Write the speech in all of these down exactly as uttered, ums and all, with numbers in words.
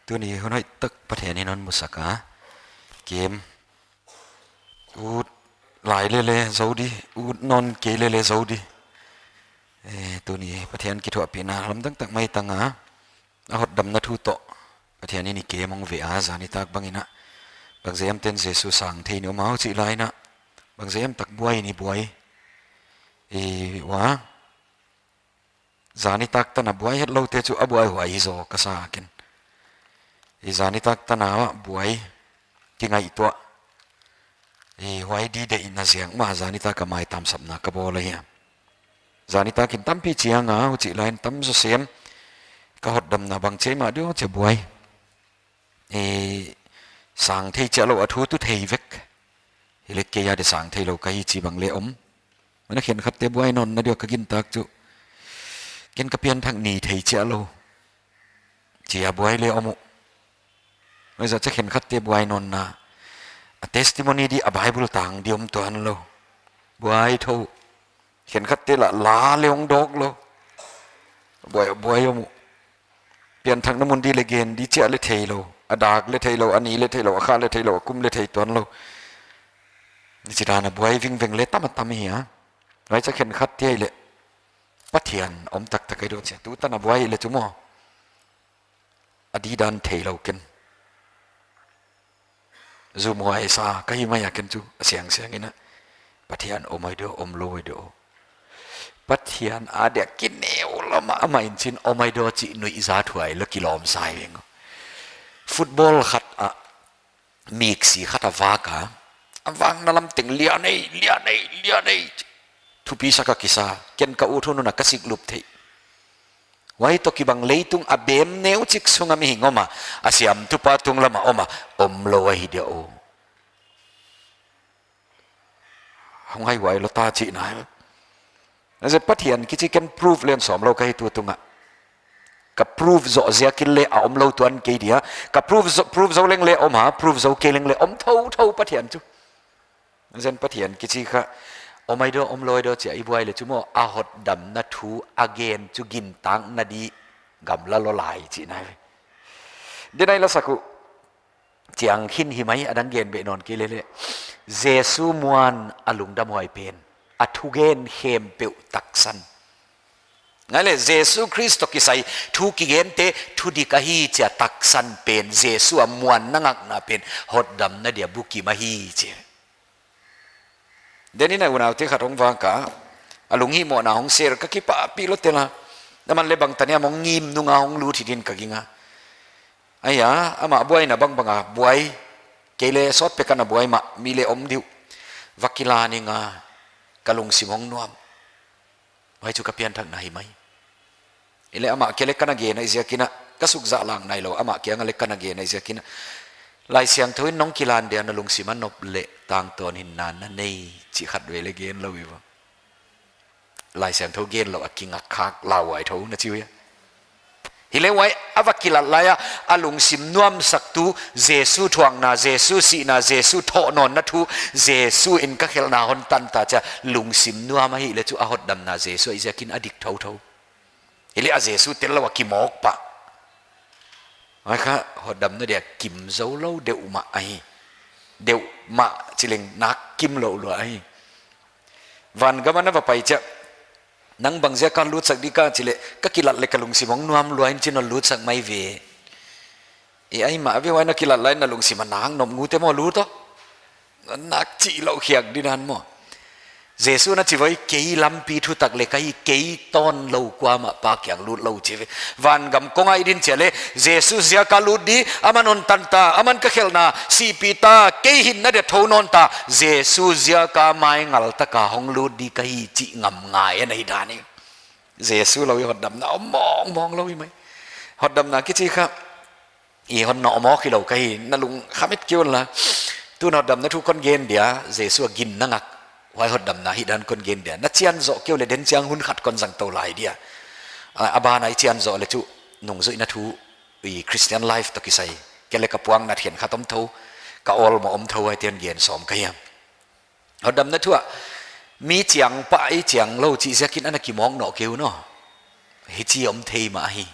Tuni hun hoihtak Pathian in hon musak a. Kem. Ut lai lele zou di, ut nawn kei lele zou di. Eh, tuni Pathian kithuahpihna lamdang tak mai tang a. A hotdamna thu toh Pathian in i kem hong ve a, zan nitak bang in a. Bangziak a te'n Jesu sang thei in om a, huchih lai in a. Bangziak a tak buai in i buai. Eh, ua. Zan nitak tan a buai hetloute chu a buaihuai hi zaw ka sa ken. Eh, zan nitak tan a buai kingaihtuah. Eh, huai di deihna ziak mah zan nitak a maitam sapna ka bawl ahi a. Zan nitak in tampi chiang a, huchih lai in tam zaw sem. Ka hotdamna bang chi mah diam chia buai. Eh, sang thei chiah lou a thu tu thei vek. Hileh kei a di sang thei lou ka hi chi bang le om. Mana khenkhatte buai nawnna dia ka gintak chu. Ken ka pianthak ni thei chiah lou. Chia buai le om uh. Huaiziak a khenkhatte buai nawnna. A testimony di a Bible tang di om tuan lou. Buai thou. Khenkhatte la la le hong dawk lou. Buai, buai om uh. Pianthakna mun di le gen di chiah le thei lou. A dak le thei lou, a ni le thei lou, a kha le thei lou, a kum le thei tuan lou. Ni chi dan a buai vingveng le tam a tam hi a. Huaiziak a khenkhatte le Pathian om taktak ahi diam chia. Tutan a buai le chu maw. A di dan thei lou ken. Zumhuai sa ka hi mai a ken chu a siangsiang in a. Pathian om ahi diam, om lou ahi diam. Pathian a dia kineu lou mah, amah in chin om ahi diam chih nuihzat huai lou kilawm sa hi veng. Football khat a miksi khat a vak a. A vakna lam teng lian ei, lian ei, lian ei. Thupi sak a kisa, ken ka ut hun hun a ka sik lup thei. Huai toh kibang leitung a bem neuchik sung a mihing om a, a siamtupa tunglam a om a, om lou ahi dia aw. Hong haihuai lou ta chihna. Huaiziak Pathian kichi ken proof len sawm lou ka hi tu tung a. Ka proof zoh ziak in le a om lou tuan kei dia. Ka proof zo, proof zou leng le om a, proof zou kei leng le om thouthou Pathian chu. Huaiziak Pathian kichi kha om ahi diam, om lou ahi diam chia i buai le chu maw, a hotdamna thu a gen chu gintakna di gamla lou lai chihna. Denai la sak uh. Chiang khin hi mai, a dang gen beh nawn kei lele. Jesu muan a lungdamhuai pen. A thugen khempeuh taksan. Ngai le Jesu Khrist toh kisai thu kigente thudik ahi chia taksan pen. Jesu a muanna ngakna pen. Hotdamna dia bukim ahi chia. Denin a unaute khat hong vak a, a lunghihmohna hong share ka kipahpih lou tel a. Aman le bangtan hiam hong ngim nung a hong lut hi din ka ging a. Ahi a, amah buaina bangbang a buai. Kei le sawt pek a na buai mah, mi le om di uh. Va kila ning a, ka lungsim hong nuam. Huai chu ka pianthakna hi mai. Hileh amah kiang le ka na gen ahih ziakin a, ka suk zahlang nailou, amah kiang a le ka na gen ahih ziakin a. Laisiangthou in nong kilan dia na lungsim a nop leh tangtawn hinna na nei chih khat vei le gen lou hi vo. Laisiangthou gen lou a kinga khak lauhuai thou na chi uh hia. Hileh huai a va kilat lai a, a lungsim nuamsaktu, Jesu thuakna, Jesu sihna, Jesu thohnawnna thu, Jesu in ka khelhna hon tan ta chia, lungsim nuam ahih leh chu a hotdamna Jesu ahih ziakin a dik thouthou. Hileh a Jesu tel lou a kimawk pah. Huai kha hotdamna dia kim zou lou deuhmah ahi. Deuhmah chi leng nak kim lou lua ahi. Vangam a na va pai chia, nang bangziak a lutsak di ka chih leh, ka kilat leh ka lungsim hong nuam lua in chin hon lutsak mai ve. E ai mah ve, huai na kilat lai na lungsim a nak nop ngu te maw lut aw. Nak chih lou khiak di nan maw. Jesu na chi voi, kei lampi thutak leh ka hi, kei tawn lou kuamah Pa kiang lut lou chi ve. Vangam kong a i din chia leh, Jesu ziak a lut di, aman hon tan ta, aman ka khelhna, sihpih ta, kei hinna dia thou nawn ta, Jesu ziak a mai ngal tak a hong lut di ka hi chih ngam ngai a na hi dan hi. Jesu lou in hotdamna om mawngmawng lou hi mai. Hotdamna kichi kha, i hon nawhmawk hilou ka hi, na lung khamet kei un la. Tun hotdamna thu kon gen dia, Jesu a ginna ngak. Huai hotdamna hihdan kon gen dia. Na chian zoh kei uleh den chiang hun khat kon zang tou lai dia. A, a ban a i chian zoh leh chu nungzuihna thu, i Christian life toh kisai. Kei leh ka puang nat khenkhat om thou, ka awlmoh om thou, huaite'n gen sawm ka hi a. Hotdamna thu ah, mi chiang pah i chiang lou chih ziakin ana kimawk nawn kei un aw. Hichi om thei mah hi.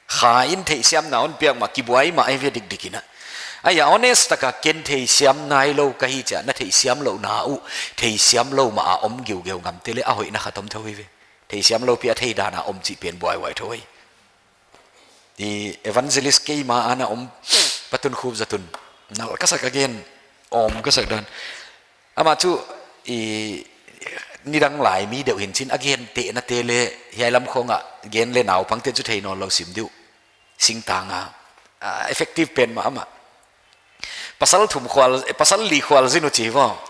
Kha in theihsiamna hon piak mah kibuai mah ahi ve dikdik in a. Ahi a honest taka ken theihsiam nailou ka hi chia na theihsiam louhna uh, theihsiam lou mah a om giugeu ngam te leh a hoihna khat om thou hi ve. Theihsiam lou pi a thei dan a om chih pen buaihuai thou hi. I evangelist keimah ana om, Patun Khup Za tun. Nal ka sak a gen, om ka sak dan. Amah chu, i, nidang lai mi deuh hi'n chin a gen tehna te leh, hiai lam khong a gen leh naupang te chu thei nawnlou sim diu. Singtang a, a, effective pen mah amah. Pasal thum khual, eh, pasal li khual zin uh chi vo.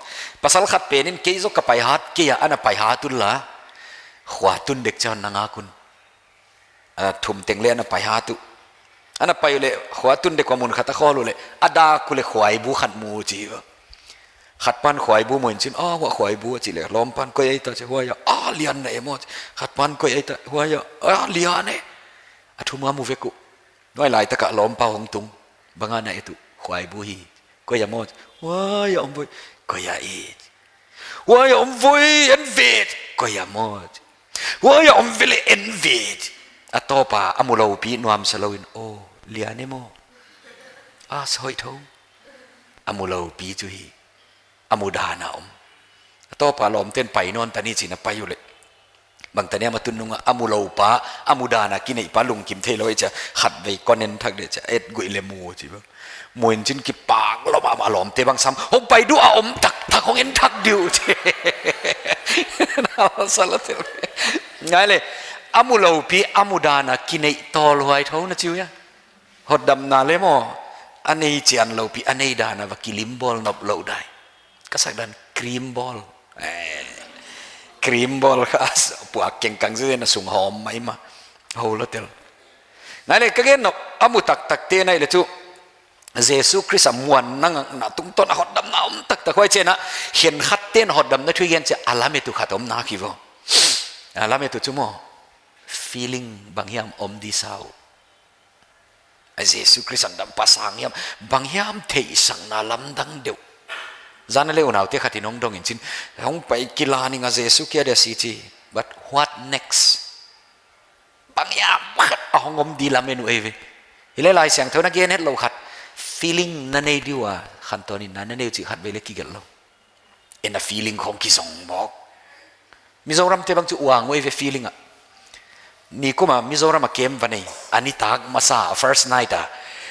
Pasal khat pen in kei zaw ka pai hat kei a, ana pai hat un la. Khua tun dek chiang na ngak un. A thum teng leh ana pai hat uh. Ana pai uleh khua tun dek ua mun khat a khawl uleh. A dak uleh khuaibu khat mu chi vo. Khat pan khuaibu mu in chin, a, huai khuaibu a chih leh. Lawm pan koi ai ta chi huai a, a, lian na e maw. Khat pan koi ai ta huai a, a, lian e. A thum a mu vek uh. Nuai lai taka lawmpa hong tung. Bang a na et uh, khuaibu hi. Koi a maw. Huai a om voi. Koi a i. Huai a om voi, en ve. Koi a maw. Huai a om ve leh en ve. A tawp a, a mu lou pi nuamsa lou in. Oh, lian e maw. A sa hoih thou. A mu lou pi chu hi. A mu dan a om. A tawp a lawm ten pai nawn ta ni chin a pai uleh. Bang tania ma tun nung a, a mu lou pa, a mu dan a kineih pa lungkim theilou chia, khatvei kon en thak dek chia, et guih leh mu chi vo. Mu in chin kipak lou mahmah lawm te bang sam, hong pai diu a om taktak hong en thak diu chi. Na sa la tel. Ngai leh, a mu lou pi, a mu dan a kineih tawlhuai thou na chi uh hia. Hotdamna leh maw, a nei chian lou pi, a nei dan a va kilim bawl nop lou dai. Ka sak dan cream bawl. Eh, cream bawl kha puak kengkang zen a sung hawm mai mah. Hou lou tel. Ngai leh ka gen nop, a mu taktak te nai leh chu. Jesu Khrist a muanna ngakna tungtawn a hotdamna om taktak huai chiang a. Khenkhat ten hotdamna thu i gen chia a lamet uh khat om na ki vo. A lamet uh chu maw. Feeling bang hiam om di sa uh. A Jesu Khrist a dam pasang hiam, bang hiam theihsakna lamdang deuh. Zan a leh unaute khat in hong dong in chin, hong pai kila ning a Jesu kia dia si chi, but what next? Bang hiam khat a hong om di lamen uh ei ve. Hileh Laisiangthou na gen hetlou khat, feeling na nei di ua, khantawn in na na nei uh chih khatvei leh kigelh lou. En a feeling khong kizong mawk. Mizoram te bang chu uang uh ei ve feeling a. Nikum a Mizoram a camp va nei. A nitak masa, first night a.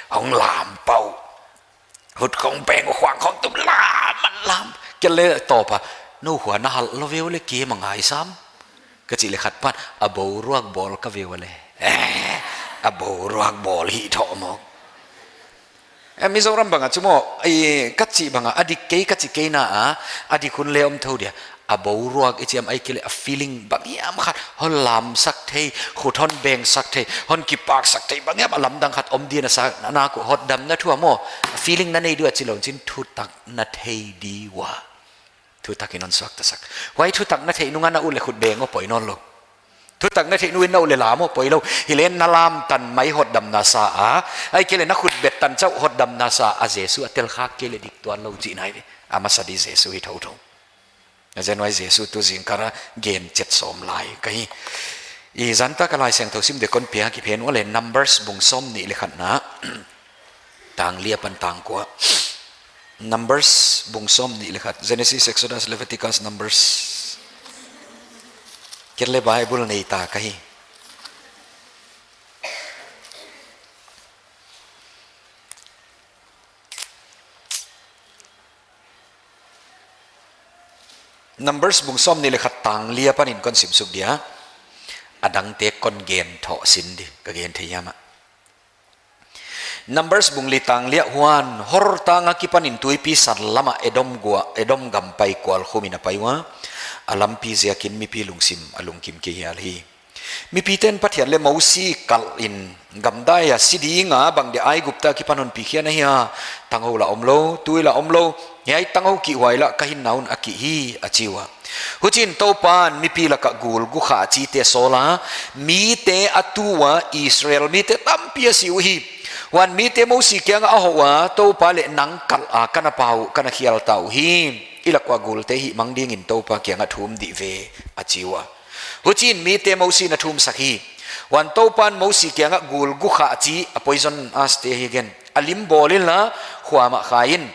Hong lam pah uh. Hut khong beng uh khuang khong tum lam, lam. Kei leh tawp a. Nou khua na halh lou ve uleh camp a ngai sam. Ka chih leh khat pan. A boruak bawl ka ve uleh. Eh, a boruak bawl hi thou mawk. Eh, Mizoram bang a chu maw, eh, ka chih bang a, a dik kei ka chi kei na a, a dik hun leh om thou dia. A boruak i chi hiam ahihkeileh a feeling bang hiam khat, hon lamsak thei, khut hon bengsak thei, hon kipaksak thei, bang hiam a lamdang khat om di na sa, na, na ku hotdamna thu a maw, a feeling na nei di ua chi lou chin thutak na thei di ua. Thutak in hon suaktasak. Huai thutak na theih nung a na ut leh khut beng uh poi nawnlou. Thutak na theih nung in na ut leh lam uh poi lou. Hileh na lam tan mai hotdamna sa a. Ahihkeileh na khut bet tan chauh hotdamna sa a Jesu a tel khak kei leh dik tuan lou chihna hi. A masa di Jesu hi thouthou. A zen huai Jesu tu zingkal a gen chet sawm lai ka hi. I zan tak a Laisiangthou sim dek kon piak i phen uleh Numbers bung sawmnih leh khatna. Tang li apan tang kua. Numbers bung sawmnih leh khat. Genesis, Exodus, Leviticus, Numbers. Kei leh Bible nei ta ka hi. Numbers bung sawmnih leh khat tang li apan in kon sim suk dia. A dangte kon gen thou sin di. Ka gen thei hiam a. Numbers bung li tang li a, huan Hor tang a kipan in tuipi san lam a Edom gua, Edom gam pai kual khum in a pai ua, a lampi ziakin mipi lungsim a lungkim kei hial hi. Mipite'n Pathian leh Mosi kalh in gamdai a si ding a bang dia Aigupta kipan hon pi khia na hia, tanghou lah omlou, tui lah omlou, hiai tanghou kihhuai lah ka hinna un a kih hi a chi ua. Huchiin Toupan mipi lak ah gul gu kha chite sawl a, mite a tu ua Israel mite tampi a si uhi. Huan mite Mosi kiang ah a hoh ua, Toupa leh nang kalh a ka na pau, ka na khial ta uhi. I lak ua gulte hihmang dingin Toupa kiang ah thum dih ve a chi ua. Huchiin mite Mosi na thumsak hi. Huan Toupan Mosi kiangah gul gu khah chi, a poison ass te hi gen. A lim bawl inla, huamah khai in.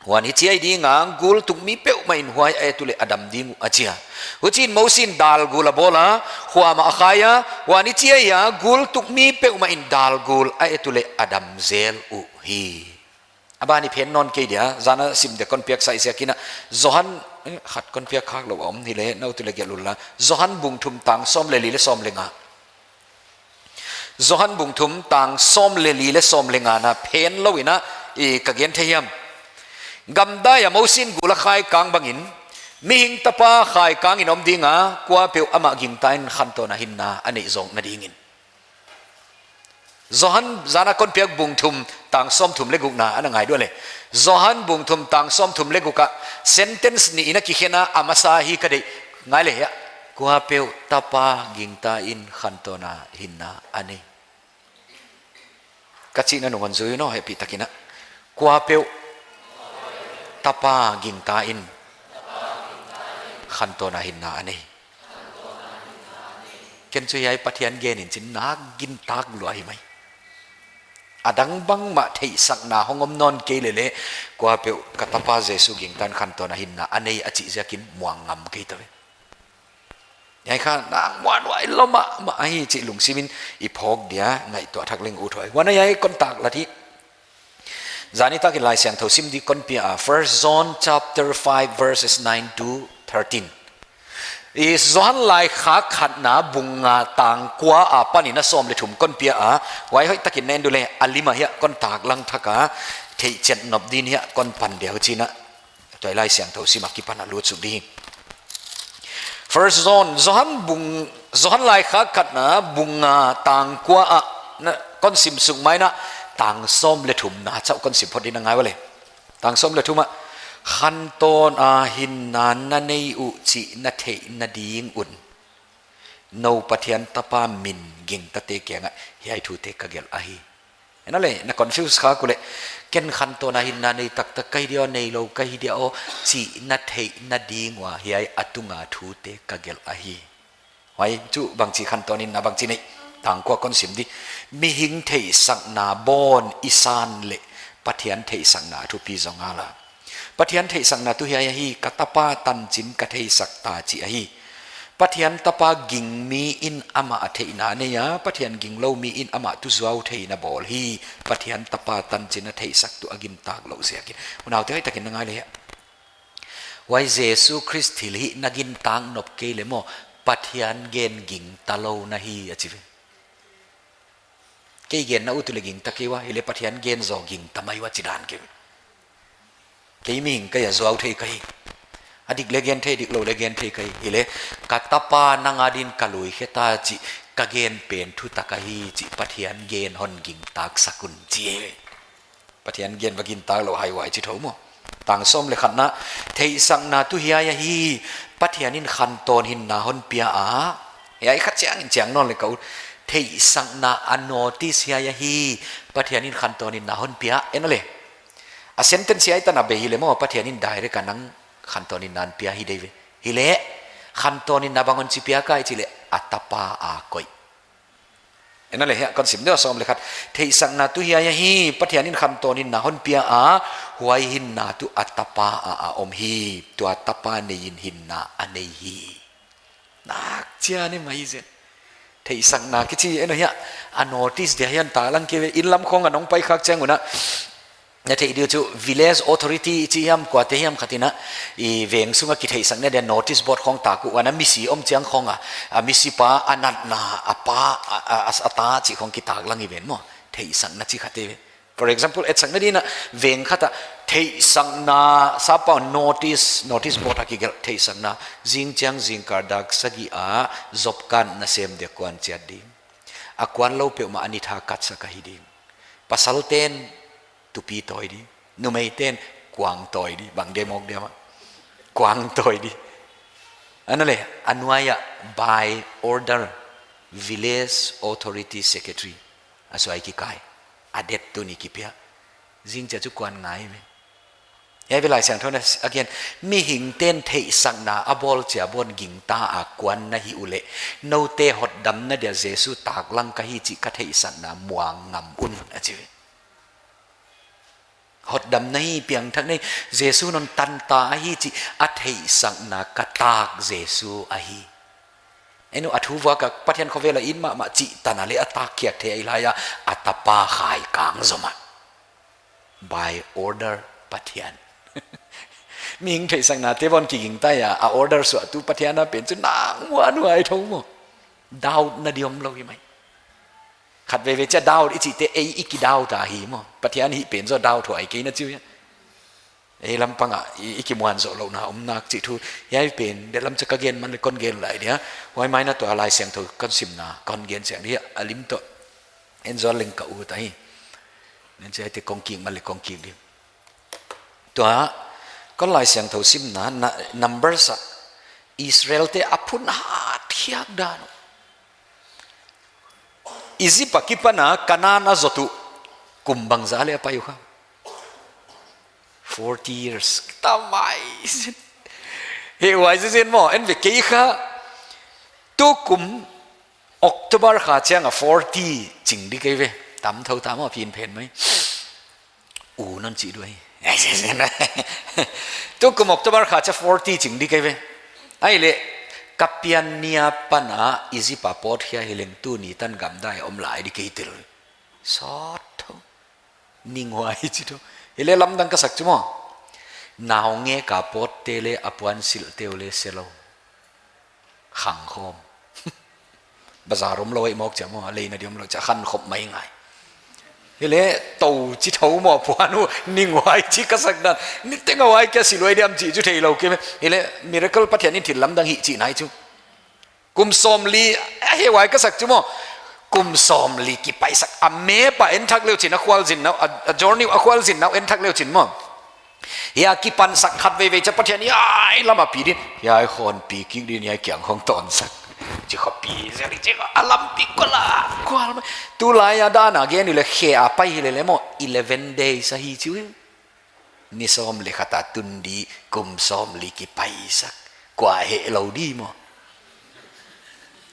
Huan hichi ahi dinga, gul tukmi peuhmah in huai a et uleh a dam ding uh a chi a. Huchiin Mosiin dal gul a bawl a, huamah a khai a, huan hichi ahi a, gul tukmi peuhmah in dal gul a et uleh a dam zel uhi. A ban i phen nawn kei dia, zan a sim dek kon piak sai ziakin a, Johan, eh, khat kon piak khak lou a om hileh, na ut uleh gelh unla. Johan bung thum tang sawm leh li leh sawm leh nga. Johan bung thum tang sawm leh li leh sawm leh nga na phen lou in a, i ka gen thei hiam. Gamdai a Mosiin gul a khai kang bangin, Mihing Tapa khai kangin om dinga, kuapeuh amah gingta in khantawn a hinna a neih zawkna dingin. Johan zan a kon piak bung thum tang sawmthum leh gukna ana ngai diam leh. Johan bung thum tang sawmthum leh guk ah sentence nih in a kikhen a, a masa hi ka deih ngai leh hia. Kuapeuh Tapa gingta in khantawn a hinna a nei. Ka chihna nung hon zui un aw, hehpihtakin a. Kuapeuh Tapa gingta in khantawn a hinna a nei. Ken chu hiai Pathian gen in chin nak gintak lua hi mai. A dang bangmah theihsakna hong om nawn kei leh leh, kuapeuh ka Tapa Jesu gingta in khantawn a hinna a nei a chih ziakin muang ngam kei ta ve. Hiai kha nak muanhuai lua mahmah ahi chih lungsim in i phawk dia ngaihtuah thak leng ut huai. Huan hiai kon taklat hi. Zan nitakin Laisiangthou sim di kon pia a, First John chapter five verses nine to thirteen. I Johan laikhak khatna bung nga tang kua apan in a sawm leh thum kon pia a, huai hoihtakin na en uleh a lim ah hiai kon taklang thak a, theihchet nop din hiai kon pan dia uh chihna. Tua Laisiangthou sim a kipan a lut suk di. First John, Johan bung, Johan laikhak khatna bung nga tang kua ah, na, kon sim suk mai na, tang sawm leh thumna chauh kon sim phot din a ngai ua leh. Tang sawm leh thum ah, khantawn a hinna na nei uh chih na theihna ding un, nou Pathian Tapa min gingtate kiangah hiai thute ka gelh ahi. Ena leh, na confuse khak uleh, ken khantawn a hinna nei taktak ka hi dia aw, neilou ka hi dia aw, chih na theihna ding ua hiai a tunga thute ka gelh ahi. Huai chu bangchi khantawn hinna bangchi nei, tang kua kon sim di. Mihing theihsakna bawn i san leh Pathian theihsakna thupi zaw ngal a. Pathian theihsakna tuh hiai ahi, ka Tapa tanchin ka theihsak ta chih ahi. Pathian Tapa ging mi in amah a theihna nei a, Pathian ginglou mi in amah tuh zuau theihna bawl hi. Pathian Tapa tanchin a theihsak tuh a gintak louh ziakin. Unaute hoihtakin na ngai leh hia. Huai Jesu Khrist thilhih na gintak nop kei leh maw, Pathian gen gingta lou na hi a chi ve. Kei gen na ut uleh gingta kei ua, hileh Pathian gen zaw gingta mai ua chi dan kei. Kei mihing ka hi a, zuau thei ka hi. A dik leh gen thei, diklou leh gen thei ka hi. Hileh ka Tapa nang adin ka lui khe ta chih, ka gen pen thutak ahi chih Pathian gen hon gingtak sak un chi. Pathian gen va gintak lou hai uai chi thou maw. Tang sawm leh khatna, theihsakna tuh hiai ahi, Pathian in khantawn hinna hon pia a. Hiai kha chiang in chiang nawn leh ka ut. Theihsakna a notice hiai ahi, Pathian in khantawn hinna hon pia, ena leh. A sentence hiai tan a bei hileh maw, Pathian in direct a nang khantawn hinna hon pia hi dei ve. Hileh, khantawn hinna bang hon chi piak a i chih leh, a Tapa a koih. Ena leh hia kon sim dia sawm leh khat. Theihsakna tuh hiai ahi, Pathian in khantawn hinna hon pia a, huai hinna tuh a Tapa a a om hi, tua Tapa nei in hinna a nei hi. Nak chian e mai zen. Theihsakna kichi ena hia, a notice dia hian ta lang kei ve, inn lam khong a nong pai khak chiang un a. Na theih diu chu village authority chi hiam kuate hiam khat in a, i veng sunga kitheihsakna dia notice board khong tak uh, ana misi om chiang khong a, a misipa a natna, a pa, a, a, a, a ta chih khong kitak lang hi ven maw. Theihsakna chi khat e ve. For example, etsakna dingin a veng khat a theihsakna sapa notice, notice board a kigelh theihsakna, zing chiang zingkal dak sagih a job card na sem dia kuan chiat ding. A kuan lou peuhmah a ni tha kat sak ahi ding. Pasal ten tupi tawi di. Numei ten kuang tawi di. Bang de mawk diam a. Kuang tawi di. Ana leh, a nuai ah by order, village authority secretary. A suai kikai. A det tuni kipia. Zing chiang chu kuan ngai ve. Hiai Laisiangthou in a gen, mihingte'n theihsakna a bawl chiah bang gingta a kuan na hih uleh, noute hotdamna dia Jesu taklang ka hi chih ka theihsakna muang ngam un, a chi. Hotdamna hi, piangthakna hi, Jesu non tanta ahi chih a theihsakna ka tak Jesu ahi. Enu a thu vuak a Pathian khovel a it mahmah chih tan a leh a tak khiak thei ahi lai a, a tapa khai kang zom a. By order Pathian. Mihing theihsaknate bang kigingta a, a order suahtu Pathian a pen chu nang muanhuai thou maw. Doubt na di omlou hi mai. Khatvei vei chiah doubt i chihte ei i ki doubt ahi maw. Pathian hih pen zaw doubt huai kei na chi uh hia. Ei lam pang a i, i kimuan zoh louhna om nak chih thu. Hiai pen, deihlam chiah ka gen man leh kon gen lai dia. Huai mai in tua Laisiangthou kon simna kon gen chiang dia. A lim toh. En zaw leng ka ut ahi. Nen chiah te kong kik man leh kong kik di. Tua, kon Laisiangthou simna, na, Numbers a. Israelte a phun hat khiak dan. Egypt a kipan a Canaan a zot uh kum bangzah leh a pai uh kha. Forty years. Tamai. Hehhuai zenzen maw, en ve kei kha. Tukum October kha chiang a forty ching di kei ve. Tam thou tam a pin phen mai. U non chih duai. Tukum October kha chiah forty ching di kei ve. Ahihleh, ka pian ni apan a Egypt a pawt khia hileng tuni tan gamdai om lai di kei tel. Sawt thou. Ninghuai chi thou. Hileh lamdang ka sak chu maw. Naungek a pawtte leh a puansilhte uh leh se lou. Khangkhawm. Bazar omlou ei mawk chiah maw, a leina di omlou chiah khankhop mai ngai. Hileh tou chi thou maw puan uh, ninghuai chi ka sak dan. Niteng a huai kia silhhuai diam chih chu theilou kei ve. Hileh miracle Pathian in thil lamdang hih chihna hi chu. Kum sawmli, a hehhuai ka sak chu maw. Kum sawmli kipaisak, a map a en thak leu chin a khualzinna uh, a, a journey a khualzinna uh en thak leu chin maw. Hiai kipansak khatvei vei chiah Pathian hiai lam a pi din. Hiai khawng pi kik din, hiai kiang khawng tawnsak. Chi khawng pi zel di chi khawng a lampi kual a, kual mai. Tulai a dan a gen uleh khe a pai hilele maw, eleven days ahi chi uh. Ni sawm leh khat a tun di, kum sawmli kipaisak. Kua heh lou di maw.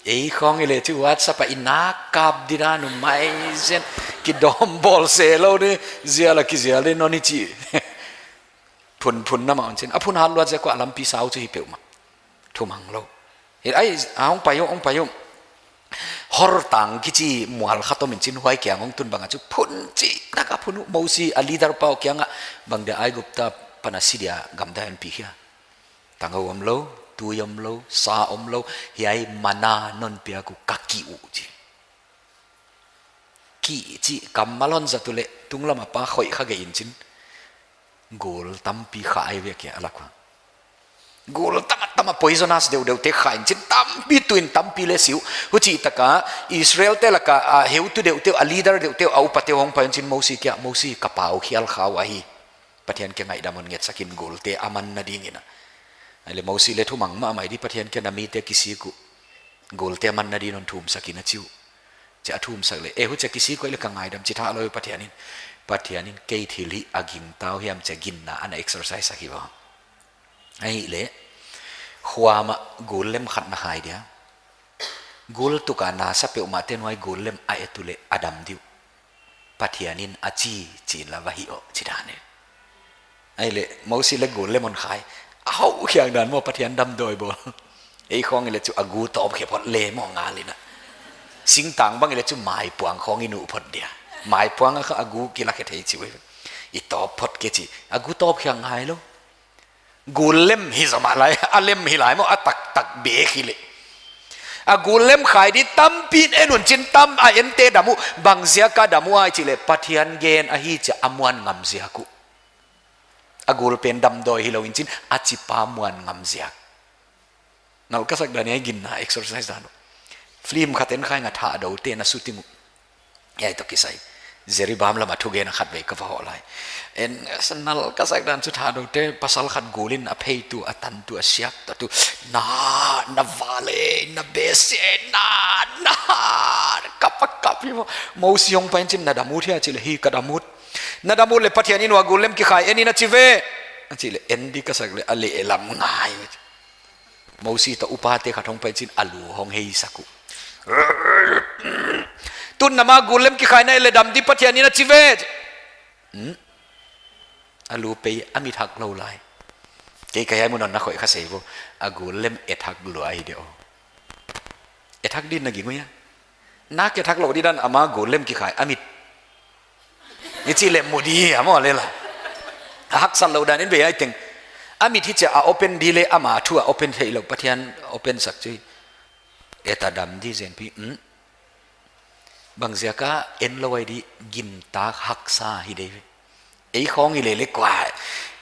Ei khawng i leh chu WhatsApp a i nak kap di dan uh mai zen. Kidawm bawl se lou di, zial a kizial di non i chi. Phunphun na mah un chin. A phun hat luat ziak kua lampi sau chu hi peuhmah. Thumang lou. Hi ai, a hong pai uh, hong pai uh. Hor tang kichi mual khat om in chin huai kiang hong tun bang a chu phun chihtak a phun uh Mosi a leader pa uh kiang a bang dia Aigupta pan a si dia gamdai hon pi khia. Tangou omlou, tui omlou, sa omlou, hiai mana non piak uh ka kih uh chi. Kih chih kammal hon zat uleh tunglam a pa khoih kha gei in chin. Gul tampi kha ai ve kia a lak ua. Gul tam a tam a poisonous deuhdeuh te kha in chin tampi tu in tampi leh si uh. Huchih tak a Israel te lak a, a heutu deuhdeuh, a leader deuhdeuh, a upate uh hong pai in chin Mosi kia, Mosi ka pau khial kha uh ahi. Pathian kiang ngaihdam hon ngetsak in gulte a manna ding in a. Ahihleh Mosi leh thumang mahmah di Pathian kiang a mite kisik uh. Gulte a manna ding in hon thumsak in a chi uh. Chia a thumsak leh, eh huchia kisik uh leh ka ngaihdam chi tha lou Pathian in. Pathian in kei thil hi a gingta uh hiam chia ginna ana exercise sak hi ua. Ahihleh, huam a gul lem khat na hai dia. Gul tuk a na sa peuhmah te nuai gul lem a et uleh a dam di uh. Pathian in a chi, chi in la va hih uh, chi dan e. Ahihleh, Mosi leh gul lem hon khai. A hau khiak dan maw Pathian damdawi bawl. Ei khawng i leh chu a gu tawp khe phot leh maw ngal in a. Singtang bang i leh chu maipuang khawng i nuh phot dia. Maipuang a kha a gu kila khe thei chi uh. I tawp phot kei chi. A gu tawp khiak ngai lou. Gul lem hi zomah lai, a lem hi lai maw, a taktak bek hi leh. A gul lem khai di tampi in en un chin tam a ente dam uh, bang ziak a dam uh ai chih leh Pathian gen ahi chia a muan ngam ziak uh. A gul pen damdawi hilou in chin, a chipa muan ngam ziak. Nal ka sak dan hiai ginna exercise dan uh. Film khat en khai nga Thahdote na shooting uh. Hiai toh kisai. Jerry Bam lam a thugen a khatvei ka va hoh lai. En, nal ka sak dan chu Thahdote pasal khat gul in a pheitu, a tantu, a siaktu. Na, na vale, na bese, na, na. Kap a kap hi maw. Mosi hong pai in chin na dam ut hia chih leh hi ka dam ut. Na dam ut leh Pathian in ua gul lem kikhai en in a chi ve. A chih leh en di ka sak leh a lehlam ngai. Mosi toh upate khat hong pai chin a lu hong hei sak uh. Tun na ama gul lem kikhaina et leh dam di Pathian in a chi ve. Hmm? A lu pei a mit hak lou lai. Kei ka hiai mun on na khoih kha sei vo. A gul lem et hak lua hi de aw. Et hak din na ging uh hia. Na et hak lou di dan ama gul lem kikhai a mit. I chih leh mu di a maw leh la. A haksat lou dan in ve ai teng. A mit hi chia a open di leh ama thu a open theih lou Pathian open sak chi. Et a dam di zen pi. Hmm? Bangziak a en lou ai di gintak haksa hi de. Ei khong i lele kua.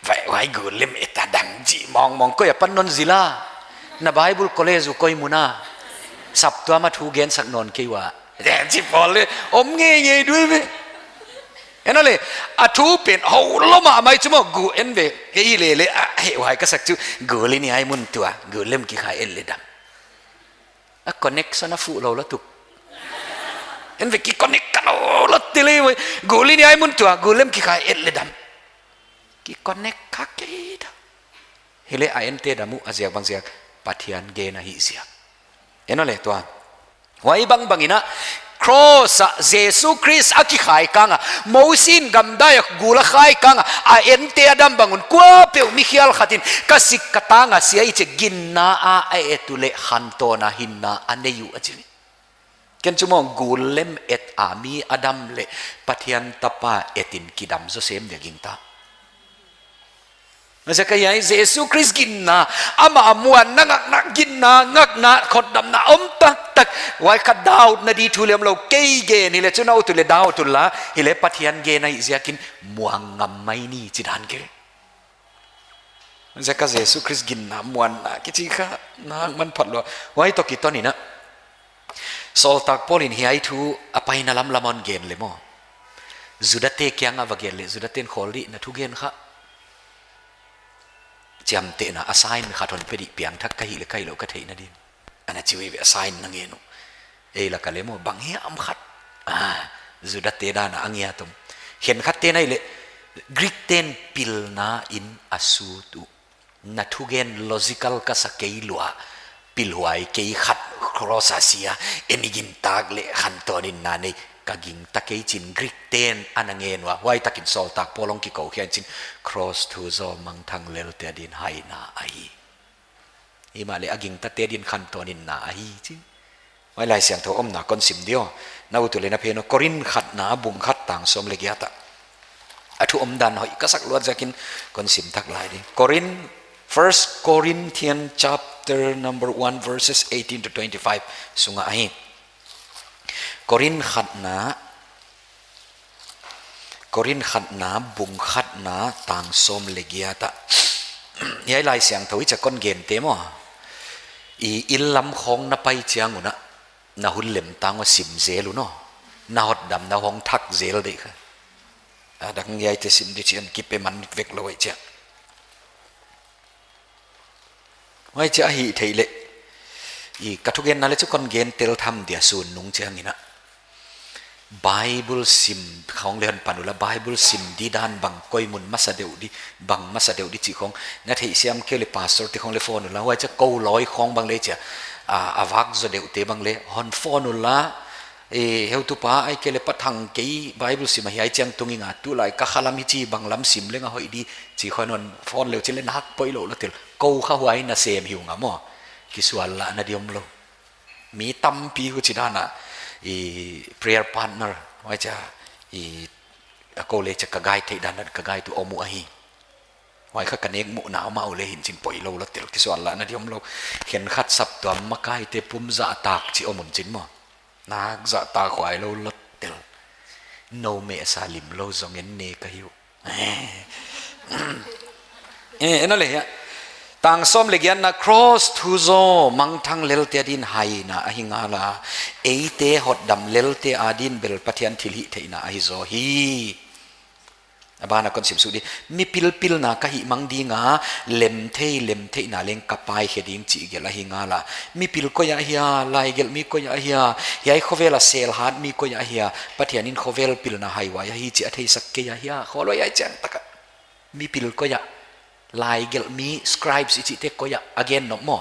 Vai, vai gul lem et a dam chi mong mong koi a pan non zila. Na Bible college uh koi mun a. Saptuam a thu gen sak non kei ua. Chi pawl leh om ngei ngei dui ve. En a leh, a thu pen hou lou mahmah chu maw gu en ve. Kei i lele, a, he vai ka sak chu. Gul i ni ai mun tua. Gul lem kikhai et leh dam. A connection a fuh lou la tuk. En ve ki connect kha lou la te leh vai. Gul i ni ai mun tua, gul lem kikhai et leh dam. Ki connect kha kei ta. Hi leh a ente dam uh a ziak bangziak Pathian gen ahi ziak. En a leh tua. Huai bangbang in a cross a Jesu Khrist a kikhai kang a, Mosi in gamdai a gul a khai kang a, a ente a dam bang un kuapeuh mi khial khat in ka sik ka tang a sia i chi ginna a a et uleh khantawn a hinna a nei uh a chi. Ken chu maw gul lem et a mi a dam leh Pathian tapa et in kidam zaw sem dia gingta. Huaiziak a hiai Jesu Khrist ginna, amah a muanna ngakna ginna, ngakna khotdamna om taktak. Huai kha doubt na di thu lem lou kei gen hi leh chu na ut uleh doubt un la, hi leh Pathian gen ahi ziakin muang ngam mai ni chi dan kei. Huaiziak a Jesu Khrist ginna muanna kichi kha nak man phat lua. Huai toh kiton in a. Sawltak Paul in hiai thu a paina lamlam a hon gen leh maw. Judate kiang a va gen leh, Judate'n khawl di na thugen kha. Chiamtehna a sign khat hon pe di piangthak ka hih leh ka hih louh ka theihna din. Ana chi uh ve a sign na ngen uh. Ei lak a leh maw bang hiam khat. Ah, Judate dan a ngiat om. Khenkhat te nai leh, Greek te'n pilna in a sut uh. Na thugen logical ka sa kei lua, pilhuai kei khat cross a sia, en i gintak leh khantawn hinna nei, ka gingta kei chin Greek te'n ana ngen ua, huai takin sawltak Paul hong kikou khia in chin, cross thu zaw mangthang lelte adin haina ahi. Himahleh a gingtate din khantawn hinna ahi chin. Huai Laisiangthou omna kon sim di aw. Na ut uleh na phen aw, Korin khatna bung khat tang sawm leh giat ah. A thu omdan hoih ka sak luat ziakin kon sim tak lai di. Korin, First Corinthians chapter number one, verses eighteen to twenty-five sung ah ahi. Korin khatna, Korin khatna, bung khatna, tang sawm leh giat ah. Hiai Laisiangthou i chih kon gente maw. I lam khong na pai chiang un a, na hun lem tang uh sim zel un aw. Na hotdamna hong thak zel di kha. A dang hiaite sim di chiang kipe man vek lou ei chia. Huai chia ahih theih leh. I ka thugenna leh chu kon gen tel tham dia sun nung chiang in a. Bible sim khong leh hon pan un la, Bible sim di dan bang koi mun masa deuh di, bang masa deuh di chih khong. Na theih siam kei leh pastor te khong leh phone un la, huai chia kou lawi khong bang leh chia. A, a vak zaw deuh te bang leh, hon phone un la, e, heutupa, ahihkeileh Pa Thang kei Bible sim a hiai chiang tung ing a, tulai ka khalam hichi bang lam sim leng a hoih di, chih khong hon phone leh chin leh nak poilou lou tel. Kou kha huai na sem hi ung a maw. Kisual lahna di om lou. Mi tampi huchi dan a, i prayer partner, huai chia, i a kou leh chia ka guide theih dan a ka guide tu om uh ahi. Huai kha ka nek muhna amau leh hi'n chin poilou lou tel kisual lahna di om lou. Khenkhat saptuam makaite pum zahtak chih om un chin maw. Nak zahtak huai lou lou tel. Nou meh sa lim lou zong en ne ka hi uh. Eh, en a leh hia. Tang sawm leh giatna cross thu zaw mangthang lelte adin haina ahi ngal a. Eite hotdam lelte adin bel Pathian thilhihtheihna ahi zaw hi. A ban a kon sim suk di. Mipil pilna ka hih mang ding a, lemthei, lemtheihna leng ka Pai khe ding chih gelh ahi ngal a. Mipil koi ah hia, laigelh mi koi ah hia, hiai khovel a sel hat mi koi ah hia, Pathian in khovel pilna haihuai ahi chih a theisak kei ah hia, kholoi ai chiang tak a. Mipil koi ah. Laigelhmi, scribes i chihte koi ah a gen nop maw?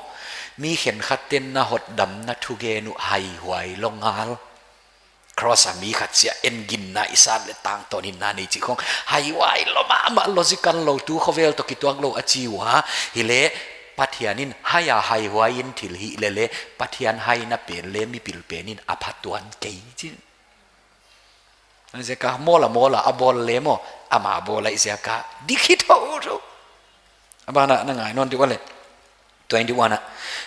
Mi khenkhat ten na hotdamna thugen uh haihuai lou ngal. Cross a mi khat siah en ginna i sat leh tangtawn hinna nei chih khong haihuai lou mahmah, logical lou, tu khovel toh kituak lou a chi ua. Hileh Pathian in hai a haihuai in thil hih leh leh Pathian haina pen leh mipil pen in a phatuan kei chi. Ziaka mawl a mawl a a bawl leh maw, ama bawl a i ziaka dik hi thou thou. A ban ah na ngai nawn di ua leh. Twenty-one ah,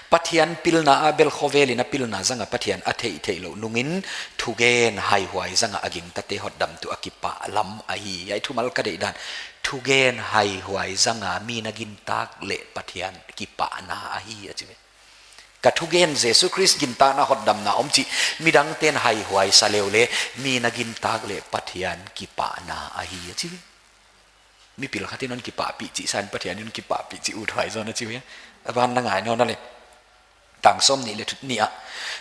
Pathian pilna a bel khovel in a pilna zang a Pathian a theih theih louh nungin thugen haihuai zang a a gingtate hotdam tuh a kipah lam ahi. Hiai thumal ka deihdan, thugen haihuai zang a mi na gintak leh Pathian kipahna ahi a chi ve. Ka thugen Jesu Khrist gintakna hotdamna om chih midang ten haihuai sa leh leh mi na gintak leh Pathian kipahna ahi a chi ve. Mipil khat in hon kipahpih chih san Pathian in hon kipahpih chih uthuai zaw na chi ve. A ban na ngai nawn leh. Tang sawmnih leh nih ah,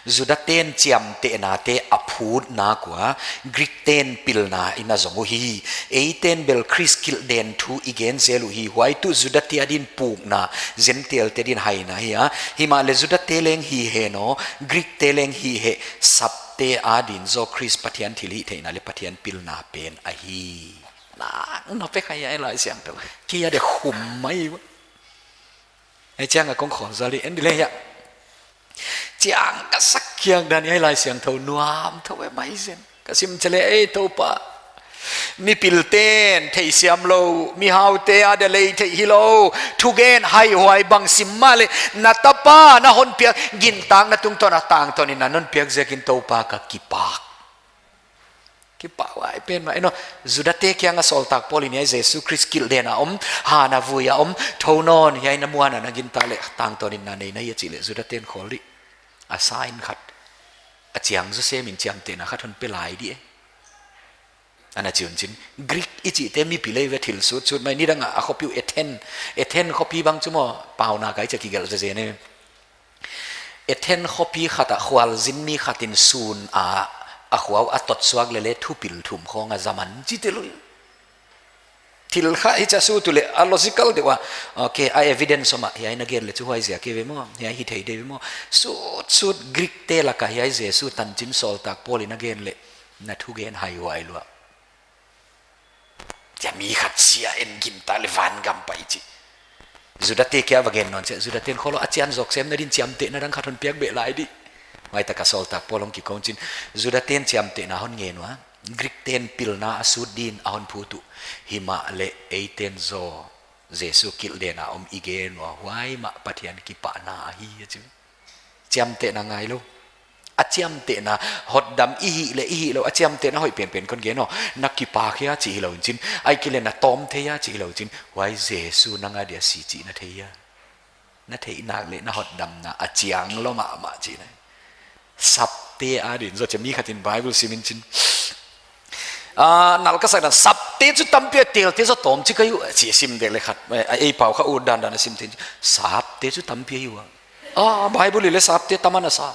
Juda ten chiamtehna te a phut nak ua, Greek ten pilna in a zong uhi. Eiten bel Khrist kilhden thu i gen zel uhi. Huai tuh Juda te adin pukna, Gentile te adin haina hi a. Himahleh Juda te leng hi hen aw, Greek te leng hi hen, sapte adin zaw Khrist Pathian thilhihtheihna leh Pathian pilna pen ahi. Nak nop e khai hiai Laisiangthou. Kei a deih khum mai ua. Ei chiang a kong khol zali en di leh hiai. Chiang ka sak khiak dan hiai Laisiangthou nuam thou e mai zen. Ka sim cheleh ei Toupa, mipil ten theisiam lou, mihaute a deih leh theih hilou, thugen haihuai bang sim mahleh na tapa na hon piak gintakna tungtawn a tangtawn in na non piak ziakin Toupa ka kipak. Kipahhuai pen mah, you know, Juda te kiang a sawltak Paul in hiai Jesu Khrist kilhden a om, han a vui a om, thou nawn hiai na muan a na gintak leh tangtawn in na nei na hi a chih leh Juda ten khawl di. A sign khat, a chiang zaw sem in chiamtehna khat hon pe lai di e. Ana chi un chin, Greek i chihte mipil ei ve, thil sutsut mai, nidang a a khopi uh Athens, Athens khopi bang chu maw, pauna kai cha kigelh zezen e. Athens khopi khat ah khualzin mi khat in sun a, a khua uh a tot suak leh leh thupil thum khong a zam an chi te lui. Thil kha hichi a sut uleh a logical deuh a. Okay, a evidence om a, hiai na gen leh chu huai ziak e ve maw, hiai hithei di ve maw. Sutsut Greek te lak a hiai Jesu tanchin sawltak Paul in a gen leh na thugen haihuai lua. Chia mi khat siah en gintak leh vangam pai chi. Juda te kia va gen nawn chia, Juda ten khawl a chian zawk semna din chiamtehna dang khat hon piak beh lai di. Huai tak a sawltak Paul hong kikou chin, Juda ten chiamtehna hon ngen ua, Greek ten pilna a sut din a hon phut uh. Himahleh eiten zaw Jesu kilhden a om i gen ua, huai mah Pathian kipahna ahi a chi. Chiamtehna ngai lou. A chiamtehna hotdam i hih leh i hih lou, a chiamtehna hoih penpen kon gen aw. Na kipak hia chih hilou in chin. Ahihkeileh na tawm thei hia chih hilou in chin. Huai Jesu nang a dia si chih na thei hia. Na theih nak leh na hotdamna a chiang lou mahmah chihna. Sapte adin zaw chia mi khat in Bible sim in chin. Ah, nal ka sak dan, sapte chu tampi a, telte zaw tawmchik ahi uh, chi sim dek leh khat. Eh, ei pau kha ut dandan a sim thei. Sapte chu tampi ahi ua. Ah, Bible i leh sapte tam ana sa.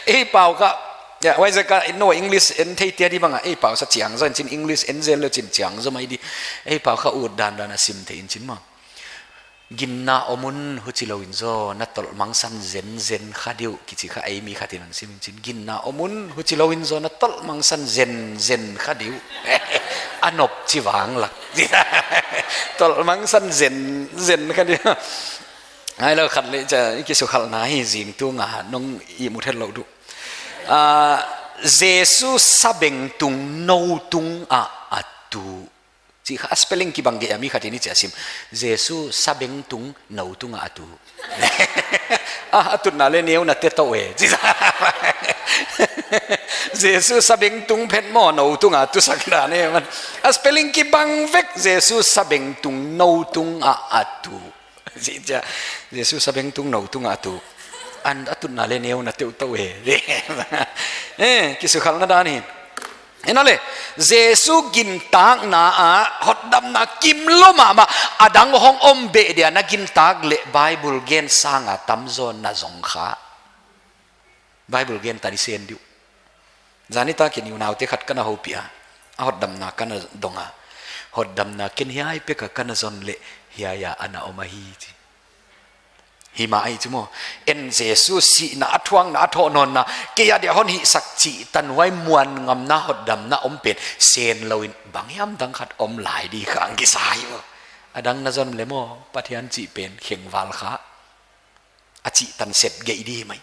Ei pau kha, ya, huaiziak a, no, English en thei te di bang a, ei pau sa chiang zaw in chin, English en zel lou chin chiang zaw mai di. Ei pau kha ut dandan a sim thei in chin maw. Ginna om un, huchilou in zaw na tolhmangsan zenzen kha di uh, kichi kha ei mi khat in hon sim in chin. Ginna om un, huchilou in zaw na tolhmangsan zenzen kha di uh. A nop chi vang lak. Tolhmangsan zenzen kha di uh. Ngai lou khat leh chia, i kisukhalhna hi zing tung a nong ihmu thei lou di uh. Ah, Jesu sabengtung nou tung a a tu. Chih kha a spelling kibang gei a mi khat in i chia sim. Jesu sabengtung nou tung a a tu. Ah, a tutna leh neu na te tou e. Jesu sabengtung phet maw nou tung a tu sak dan e man. A spelling kibang vek, Jesu sabengtung nou tung a a tu. Chi chia, Jesu sabengtung nou tung a tu. An a tutna leh neu na te tou e. Eh, kisukhalhna dan hi. Himahleh, Jesu gintakna a hotdamna kim lou mahmah, a dang hong om beh dia na gintak leh Bible gen sang a tamzaw na zong kha. Bible gen ta di sen di uh. Zan nitak in unaute khat ka na houpih a, a hotdamna ka na dong a. Hotdamna ken hiai peka ka na zon leh hiai a ana om ahi chi. Hi mah ahi chu maw. En Jesu sihna, a thuakna, a thohnawnna, kei a dia hon hihsak chih tan huai muanngamna hotdamna om pen sen lou in bang hiam dang khat om lai di kha ang kisa hi maw. A dang na zon leh maw, Pathian chih pen khengval kha. A chih tan set gei di mai.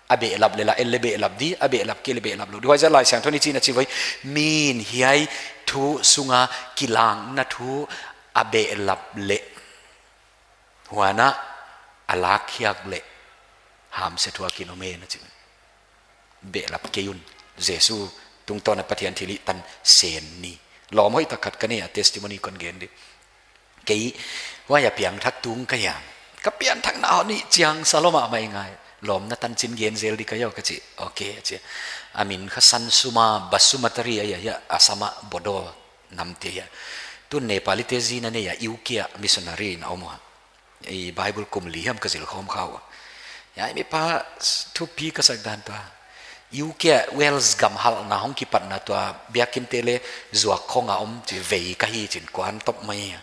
A behlap leh la en leh behlap di, a behlap kei leh behlap lou di. Huaiziak Laisiangthou in hichi'n a chi vai. Min hiai thu sunga kilangna thu a behlap leh huan a lak hiak leh hamsia thuak in om e na chi. Behlap kei un. Jesu tungtawn a Pathian thilhih tan sen ni. Lawm hoihtak khat ka nei a, testimony kon gen di. Kei huai a piangthak tung ka hia. Ka pianthakna hon hih chiang sa lou mahmah ngai. Lawmna tanchin gen zel di ka hia ka chi. Ok, a chi. A min kha Sansuma Basumatary ahi a, Assam a Bodo namte ahi a. Tun Nepali te zin a nei a, U K a missionary in a om ua. Ei Bible kum li hiam ka zil khawm kha ua. Hiai mipa thupi ka sak dan tua. U K a Wales gam halhna hong kipatna tua biakin te leh zuak khong a om chi vei ka hi chin kuan top mai a.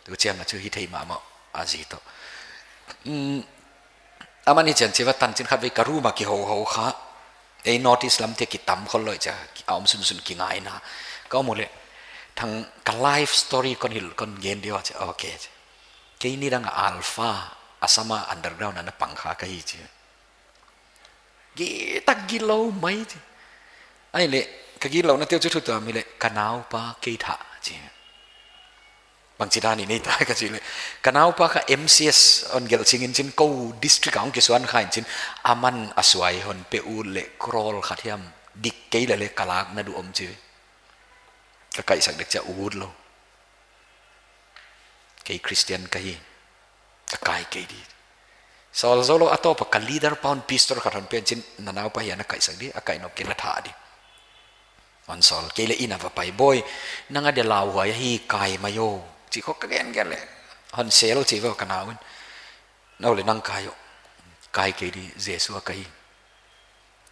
Tu chiang a chu hi thei mahmah a zi toh. Mm, aman hichi'n chi va tanchin khatvei ka room a kihouhou kha. Ei North East lam te kitam khol lou chia, a om sunsun kingaina. Ka om uleh, thang ka life story kon hilh kon gen di ua chia, ok chia. Kei nidang a Alpha, Assam a underground a na pang kha ka hi chia. Giltak gilou mai chia. Ahihleh, ka gilouna te uh chu thu tuam hileh, ka naupa kei thah chia. Bangchi dan in nei ta ka chih leh. Ka naupa kha M C S hon gelh ching in chin kou district a hong kisuan kha in chin. Aman a suai hon pe ut leh crore khat hiam dik kei leh leh ka lakna duh om chi. Ka kaihsak dek chia ut lou. Kei Christian ka hi. Ka kai kei di. Sawl zou lou a tawp a ka leader pa un pistol khat hon pe in chin na naupa hiai na kaihsak di, a kai nop kei na thah di. Hon sawl kei leh inn a va pai, boy, nang a dia lauhuai ahi kai mai o. Chi khawng ka gen gen leh. Hon sel chi ve ka nau in. Nau leh nang kai o. Kai kei di Jesu a kai.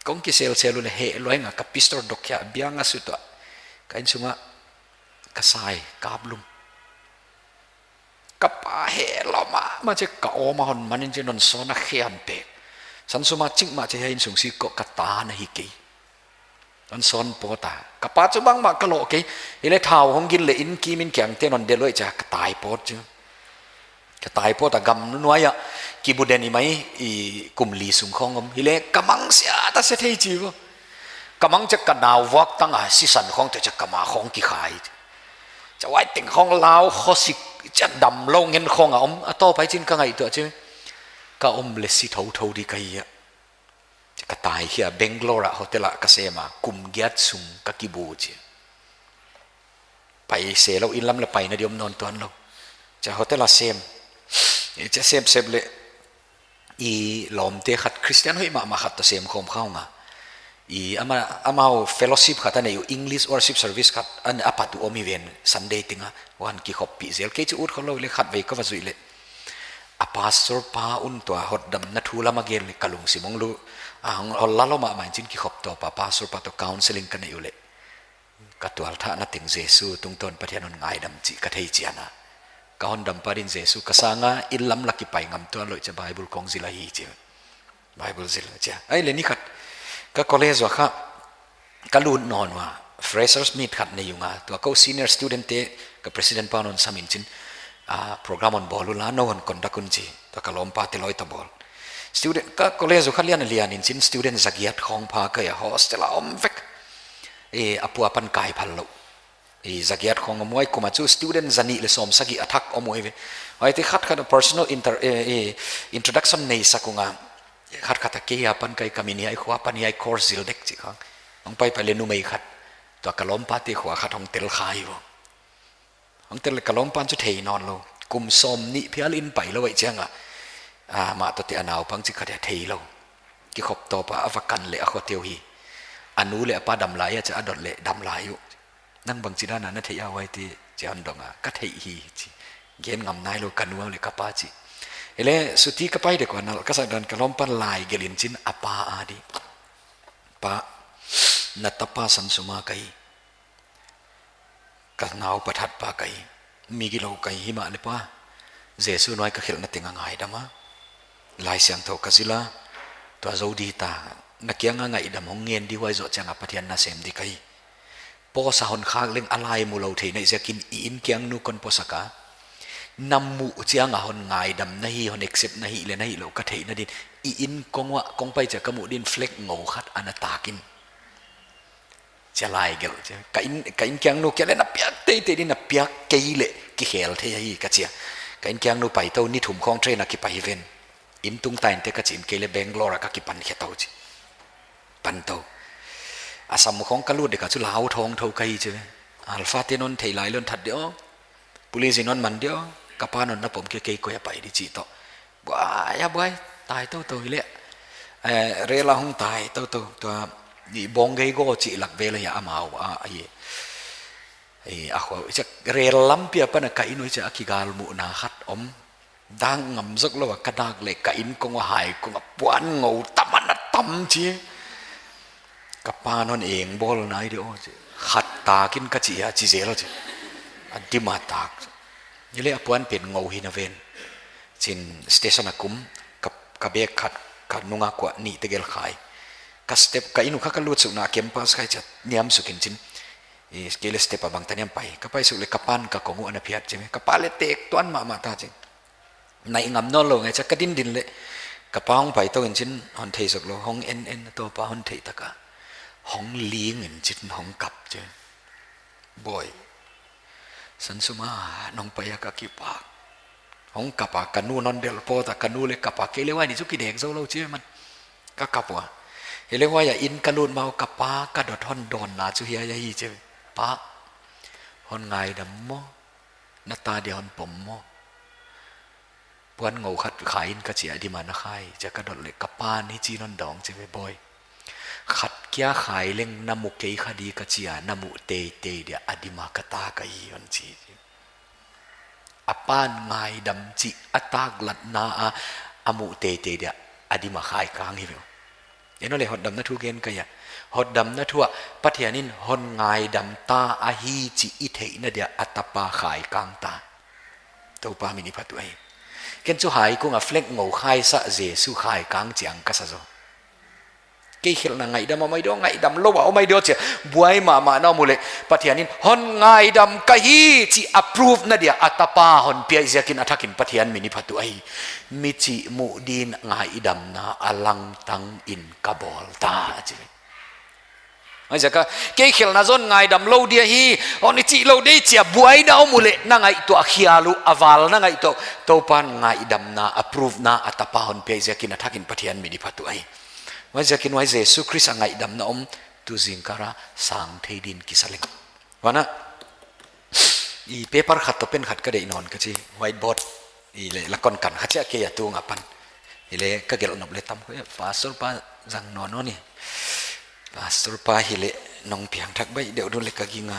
Kong kisel sel uleh heh luai nga ka pistol dok khia biang a sut ua. Ka innsung a ka sai, ka aplum. Ka pa heh lou mahmah chia ka om a hon man in chin hon sawn a khe hon pe. Sansuma chik mah chia hiai innsung sik koh ka ta na hi kei. Hon sawn pawt a. Ka pa chu bangmah ka loh kei. Hileh thau hong gin leh inn kim in kiang ten hon delh uai chia ka tai pawt chu. Ka tai pawt a gam nuai a. Kibu den i mai i kum li sung khawng om. Hileh ka mang sia ta se thei chi vo. Ka mang chia ka nau vuak tang a sisan khawng te chia ka ma khawng kikhai. Chia huai teng khawng lau khosik chia damlou ngen khawng a om. A tawp a hi chin ka ngaihtuah chi. Ka om leh si thouthou di ka hi a. Chia ka tai khia Bangalore a hotel a ka sem a. Kum giat sung ka kibu chia. Pai se lou, inn lam leh paina di om nawn tuan lou. Chia hotel a sem. Chia sem sep leh i lawmte khat Christian hoih mahmah khat toh sem khawm kha ung a. I ama, amau fellowship khat a nei uh, English worship service khat a pat uh om hi ven Sunday teng a. Huan kikhoppih zel kei chu ut khol lou leh khatvei ka va zuih leh. A pastor pa un tua hotdamna thu lam a gen leh ka lungsim hong lu. A hong, hong la lou mahmah in chin kikhop tawp a pastor pa toh counseling ka nei uleh. Ka tualthahna teng Jesu tungtawn Pathian hon ngaidam chih ka thei chian a. Ka hondampa din Jesu ka sang a inn lam lak kipai ngam tuan lou chia Bible kong zil ahi chia. Bible zil chia. Ahihleh ni khat ka college ua kha ka lut nawn ua freshers meet khat nei ung a. Tua kou senior student te ka president pa un hon sam in chin, ah, program hon bawl ula nou hon conduct un chi. Tua ka lawmpa te loi ta bawl. Student ka college ua kha lian lian in chin student zagiat khawng pha ka hi a hostel a om vek. E, a pu apan kai phal lou. I zagiat khawng om uai kum a chu student zanih leh sawmsagih a thak om uai ve. Huaite khat khat personal inter-, eh, eh, introduction nei sak ung a. Khat khat a kei apan kai ka min hiai khua pan hiai course zil dek chi khawng. Hong pai pai leh numei khat. Tua ka lawmpa te khua khat hong tel kha hi vo. Hong tel leh ka lawmpan chu thei nawn lou. Kum sawmnih phial in pai lou uai chiang a. Ah, mah toh te a naupang chi khat a thei lou. Kikhop tawp a a va kan leh a khote uh hi. A nu leh a pa dam lai a chia a dot leh dam lai uh. Nang bangchi dan a na theih a huaite chia hon dong a, ka theih hi chi. Gen ngam nai lou ka nu leh ka pa chi. Hileh suti ka pai dek ua nalh ka sak dan ka lawmpan lai gelh in chin a pa a di. Pa, na tapa Sansuma ka hi. Tanau pathat pa ka hi, mi gilou ka hi, himahleh pa, Jesu nuai ka khelhna teng a ngaidam a, Laisiangthou ka zil a, tua zou di ta, na kiang a ngaidam hong ngen di, huai zoh chiang a Pathian nasem di ka hi. Post a hon khak leng a lai mu lou theihna ziakin i inkiangnu kon post a ka, na muh chiang a hon ngaidam na hi, hon accept na hi leh na hi lou ka theihna din, i inn kong uah kong pai chiang ka muh din flag ngou khat ana tak in. Chia lai gelh chia. Ka inn, ka innkiangnu kia leh na piak teitei di, na piak kei leh kikhel thei hi ka chi a. Ka innkiangnu pai tou, ni thum khong train a kipai hi ven. Inn tung ta in te ka chi in, kei leh Bangalore a ka kipan khe tou chi. Pan tou. Assam khong ka lut dek a chu lau thong thou ka hi chi ve. Alpha te'n hon thei lai lou in that di aw. Police in hon man di aw. Ka pa'n hon na pom kei, kei koi a pai di chi tou. Buai a buai, tai toutou hi leh. Eh, rel a hong tai toutou, tua, i bawng gei go chih lak vel a hi a amau, a, a, i, i, a khua, i chak rel lampi apan a ka inn uh i chak a kigalmuhna khat om. Dak ngam zok lou a ka dak leh ka inn kong uah hai kong a puan ngou tam ana tam chi. Ka pa'n hon eng bawl nai di aw chi. Khat tak in ka chi a chi zel chi. A dim a tak. Hi leh a puan pen ngou hi na ven. Chin station a kum, ka, ka bag khat, ka nung a kuah nih te gel khai. Ka step, ka inn uh kha ka lut suk na campus khai chia niam suk in chin. I kei leh step a bang ta niam pai. Ka pai suk leh ka pa'n ka kong uh ana phiat chi me. Ka pa leh tek tuan mahmah ta chi. Nai ngam nawn lou ngai chia ka din din leh. Ka pa hong pai tou in chin hon thei suk lou. Hong en en Toupa hon theih tak a. Hong ling in chin hong kap chi. Bawi. San sum a, nong pai a ka kipak. Hong kap a, ka nu'n hon delh pawt a, ka nu leh kap a, kei leh huai ni chu kidek zou lou chi man. Ka kap ua. Hi leh huai a inn ka lut ma uh ka pa ka dot hon dawnna chu hiai ahi chi. Pa, hon ngaidam maw? Na ta dia hon pom maw? Puan ngou khat khai in ka chi a, a dim a na khai, chia ka dot leh ka pa'n hichi'n hon dawng chi ve bawi. Khat kia khai leng na mu kei kha di ka chi a, na muh teitei dia a dim a ka ta ka hi hon chi. A pa'n ngaidam chih a taklatna a, a muh teitei dia a dim a khai kang hi ve. Enou leh hotdamna thu gen ka hi a. Hotdamna thu ah Pathian in hon ngaidam ta ahi chih i theihna dia a tapa khai kang ta. Toupa min i phat uh ahi. Ken chu hai kung a flag ngou khai sa Jesu khai kang chiang ka sa zaw. Kei khelhna ngaidam a om ai di aw, ngaidam lou a om ai di aw chia. Buai mahmah na om uleh Pathian in hon ngaidam ka hi chih a prove na dia a tapa hon piak ziakin a thak in Pathian min i phat uh ahi. Mi chih muh din ngaidamna a langtang in ka bawl ta chi. Huaiziak a, kei khelhna zaw in ngaidam lou di ahi, hon i chih lou di chia buai na om uleh na ngaihtuah khial uh, a val na ngaihtuah, Toupa'n ngaidamna a prove na a tapa hon piak ziakin a thak in Pathian min i phat uh ahi. Huaiziakin huai Jesu Khrist a ngaidamna om tu zingkal a sang thei din kisa leng. Huan a, i paper khat toh pen khat ka deih nawn ka chi, whiteboard, i leh la kon kan kha chia kei a tung apan. I leh ka gelh nop leh tam khoi, pastor pa zang nawn nawn ni. Pastor pa hi leh nong piangthak baih deuh dun leh ka ging a.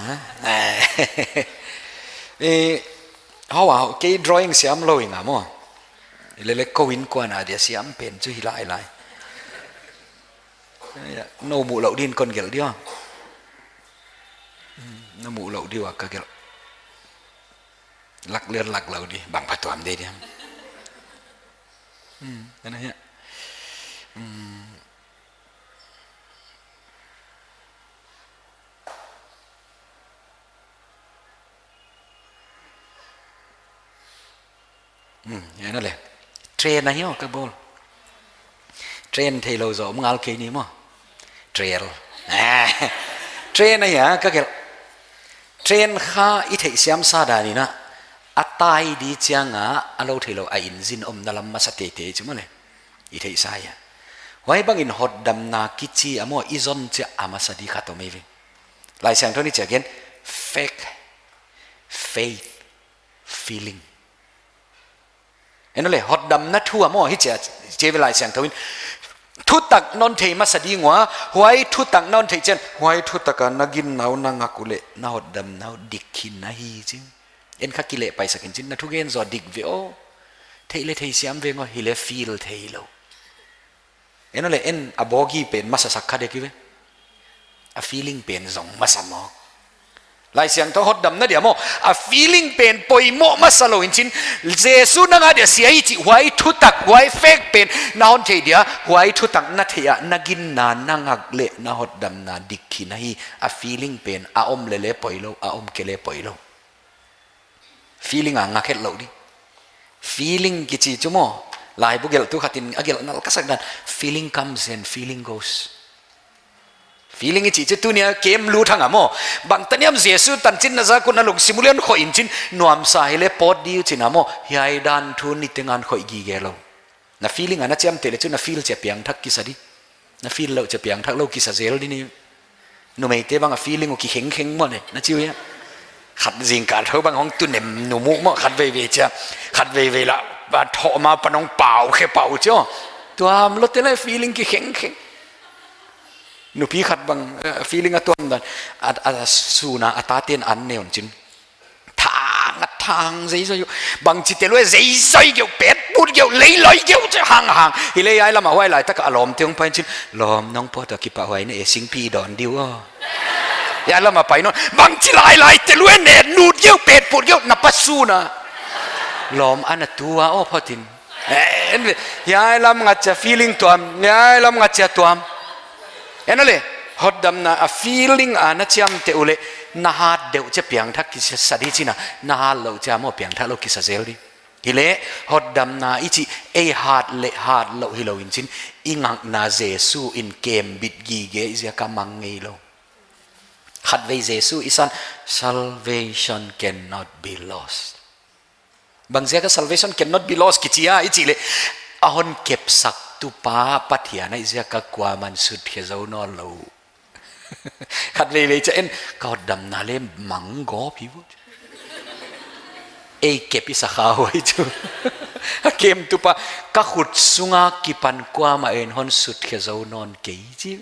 Eh, hau a, kei drawing siam lou ing a maw. I leh leh kou innkuan a dia siam pen chu hi lai lai. Ya, nou muh lou din kon gelh di aw. Hmm, na muh lou di ua ka gelh. Lak leh lak lou di, bang phatuam di diam. Hmm, ana hia. Hmm. Hmm, ya na le. Train ahi aw ka bawl. Train theilou zaw om ngal kei ni maw. Trail. Train ahi a ka gelh. Train kha i theihsiam sa dan in a, a tai di chiang a, a lou theilou a engine omna lam masa teitei chu maw le. I theihsa ahi a. Huai bangin hotdamna kichi a maw i zon chiang a masa di khat om ei ve. Laisiangthou in chi a gen, faith, faith, feeling. Enou le, hotdamna thu a maw, hichi a chi ve Laisiangthou in. Thutak non thei masa ding ua, huai thutak non thei chiang, huai thutak a na ginna uh na ngak uleh, na hotdamna uh dik khin na hi chi. En kha kileh paisak in chin, na thugen zaw dik ve aw. Theih leh theisiam veng aw, hi leh feel theilou. Enou le en a bawgi pen masa sak kha dek hi ve. A feeling pen zong masa mawk. Laisiangthou hotdamna dia maw, a feeling pen poimoh masa lou in chin, Jesu nang a dia sia i chih huai thutak, huai fact pen na hon theih dia, huai thutak na theih a na ginna, na ngak leh na hotdamna dik hi na hi. A feeling pen a om leh leh poi lou, a om kei leh poi lou. Feeling a ngak het lou di. Feeling kichi chu maw, laibu gelhtu khat in a gelh ngal ka sak dan, feeling comes and feeling goes. Feeling i chih chu tuni a kem lu thang a maw, bangtan hiam Jesu tanchinna zak un na lungsim uh leh hon khoih in chin, nuamsa hi leh pawt di uh chin a maw, hiai dan thu niteng a hon khoih gige lou. Na feeling a na chiamteh leh chu na feel chia piangthak kisa di. Na feel louh chia piangthak lou kisa zel di ni. Numeite bang a feeling uh kikhengkheng maw leh, na chi uh hia. Khat zingkal thou bang hong tu nem nu mu maw, khat veivei chia. Khat veivei lah, ba thoh ma pan hong pau khe pau chia. Tuamlou te leh feeling kikhengkheng. Nupi khat bang, eh, feeling a tuam dan. A, a sun a a taten an ne un chin. Thang, a thang zeizoi uh. Bangchi te leh zeizoi geuh, petput geuh, leiloi geuh chia hang hang. Hi leh hiai lam a huai laitak a lawmte hong pai in chin, lawm nang pawt a kipahhuai na e, singpi dawn di uh aw. Hiai lam a pai nawn. Bangchi lailai te leh ne nut geuh, petput geuh, na pa sun a. Lawm ana tu a aw phot in. Eh, hiai lam ngat chia feeling tuam, hiai lam ngat chia tuam. En leh, hotdamna a feeling a na chiamteh uleh, na hat deuh chia piangthak kisa di chin a, na hat louh chia maw piangthak lou kisa zel di. Hi leh, hotdamna i chih, ei hat leh hat louh hilou in chin, i ngakna Jesu in kem bit gige i ziak a mang ngei lou. Khatvei Jesu i san, salvation cannot be lost. Bang ziak a salvation cannot be lost kichi a i chih leh, a hon kepsaktu pa Pathian ahih ziak a kuaman sut khe zou nawn lou. Khat veivei chia en, ka hotdamna leh mang gawp hi uh. Ei kep i sa kha huai chu. A kemtu pa, ka khut sunga kipan kuamah in hon sut khe zou nawn kei chi.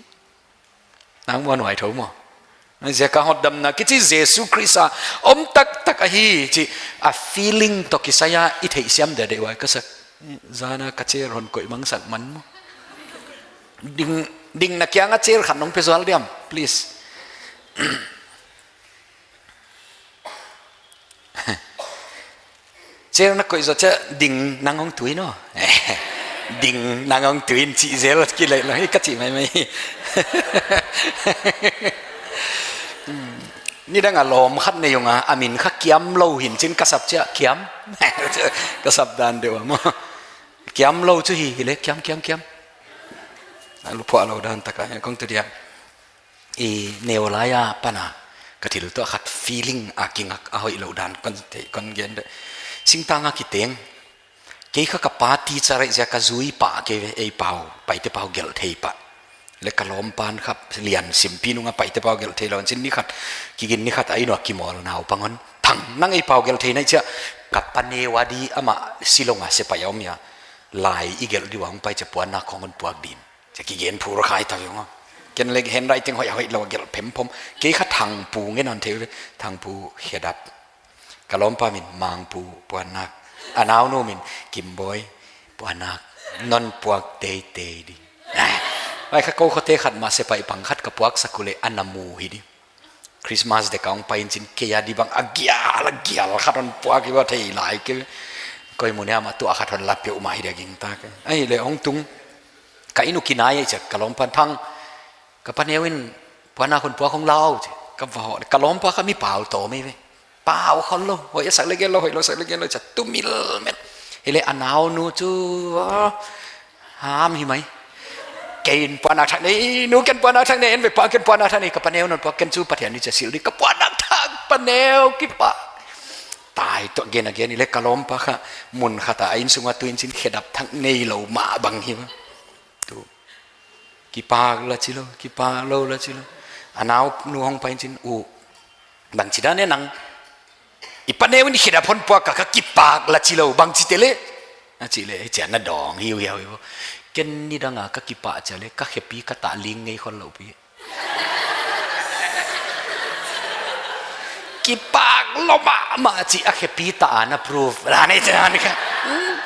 Nang muanhuai thou maw. Ziak a hotdamna kichi Jesu Khrist a om taktak ahi chih a feeling toh kisai a i theihsiam deuhdeuh huai ka sak. Zan a ka chair hon koih mangsak man maw. Ding, dingna kiang a chair khat nong pe zual diam, please. Chair na koih zoh chia ding nang hong tu in aw. Ding nang hong tu in chih zel ki leh lou hi ka chih maimai. Nidang a lawm khat nei ung a, a min kha Kiamlou hi'n chin ka sap chia Kiam. Ka sap dan deuh a maw. Kiamlou chu hi, hi leh kiam, kiam, kiam. A luphuah lou dan tak a, kong tu dia. I neu lai a pan a, ka thil toh khat feeling a kingak a hoih lou dan kon te, kon gen de. Singtang a kiteng. Kei kha ka pa teacher ahih ziak a ka zui pa kei ve, ei pau, Paite pau gelh thei pa. Leh ka lawm pan kha lian simpi nung a Paite pau gelh thei lou in chin ni khat, kigin ni khat a inn uah kimawl naupang hon. Thang, nang ei pau gelh thei na hih chia, ka paneu a di amah Shillong a sepaih a om hia. Lai i gelh di uh a hong pai chia puannak khong hon puak din. Chia kigen phur khai ta ve ung a. Ken leh handwriting hoih hoih lou a gelh phemphom. Kei kha Thangpu ngen hon thei ve, Thangpu Khedap. Ka lawmpa min Mangpu puannak. A naunu min Kimboi puannak. Non puak teitei di. Huai kha kou khote khat mah sepaih pang khat ka puaksak uleh ana mu hi di. Christmas dek a hong pai in chin kei a di bang a gial, a gial khat hon puak hi va thei lai kei. Koi mun a mah tuh a khat hon la peuhmah hi dia ging ta kei. Ahihleh hong tung. Ka inn uh kinai a chia ka lawmpan Thang. Ka paneu in puannak hon puak hong lau chia. Ka va hoh. Ka lawmpa kha mi pau tawm ei ve. Pau khol lou. Hoih a sak leh gen lou, hoih lou sak leh gen lou chia tu milmel. Hileh a naunu chu, ah, ham hi mai. Kei in puannak thak nei, nu ken puannak thak nei, en ve pa ken puannak thak nei, ka paneu non puak ken chu Pathian ni chia sil di, ka puannak thak paneu kipak. Tai toh gen a gen, hileh ka lawmpa kha mun khat a inn sung a tu in chin Khedap thak neilou mah bang hi va. Tu. Kipak la chi lou, kipak lou la chi lou. A naunu hong pai in chin u. Bangchi dan e nang. I paneu in Khedap hon puak ka, ka kipak la chi lou, bangchi te leh. A chih leh, chia na dawng hiuhiau hi vo. Ken nidang a ka kipak chia leh, ka khepi ka tah ling ngei khol lou pi. Kipak lou mahmah chih a khepi tah a na proof. La nei chia ni kha. Hmm.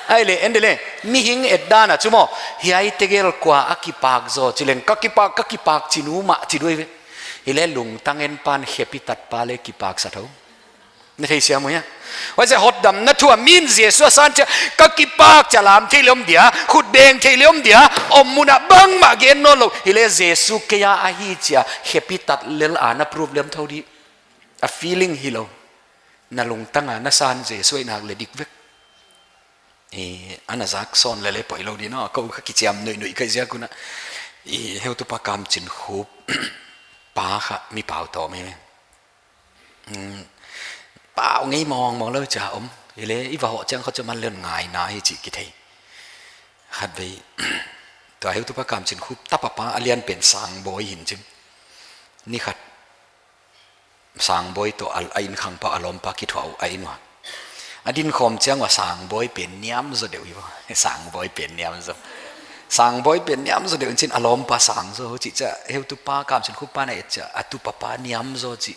Ahihleh, en de leh, mihing et dan a chu maw, hiai tegel kua a kipak zaw, chi leng, ka kipak, ka kipak chi nu mah, chi duai ve. Hileh lungtang en pan khepi tat pa leh kipak sa thou. Na theisiam uh hia? Huaiziak hotdamna thu a min Jesu a san chia, ka kipak chia lam thei leh om dia, khut beng thei leh om dia, om mun a bangmah gen nawnlou. Hileh Jesu kei a ahi chia khepi tat lel a na prove lem thou di. A feeling hilou. Na lungtang a na san Jesu ahihnak leh dik vek. I, ana zak sawn lele poilou di na, kou kha kichiam nuihnuih ka hih ziak un a. I, heutupa Kamchinkhup pa kha mi pau tawm hi. Mm, pau ngei mawngmawng lou chia om. Hileh, i va hoh chiang khawng chu man leng ngaina hi chih kithei. Khatvei, tua heutupa Kamchinkhup tapa pa a lian pen Sangboi hi'n chin. Ni khat, Sangboi toh a, a inn khangpa a lawmpa kithuah uh a inn uah. A dinkhawm chiang ua Sangboi pen niam zaw deuh hi ua. Sangboi pen niam zaw. Sangboi pen niam zaw deuh in chin a lawmpa sang zaw. Huchi chia heutupa Kamchinkhup pa na et chia a tupa pa niam zaw chi.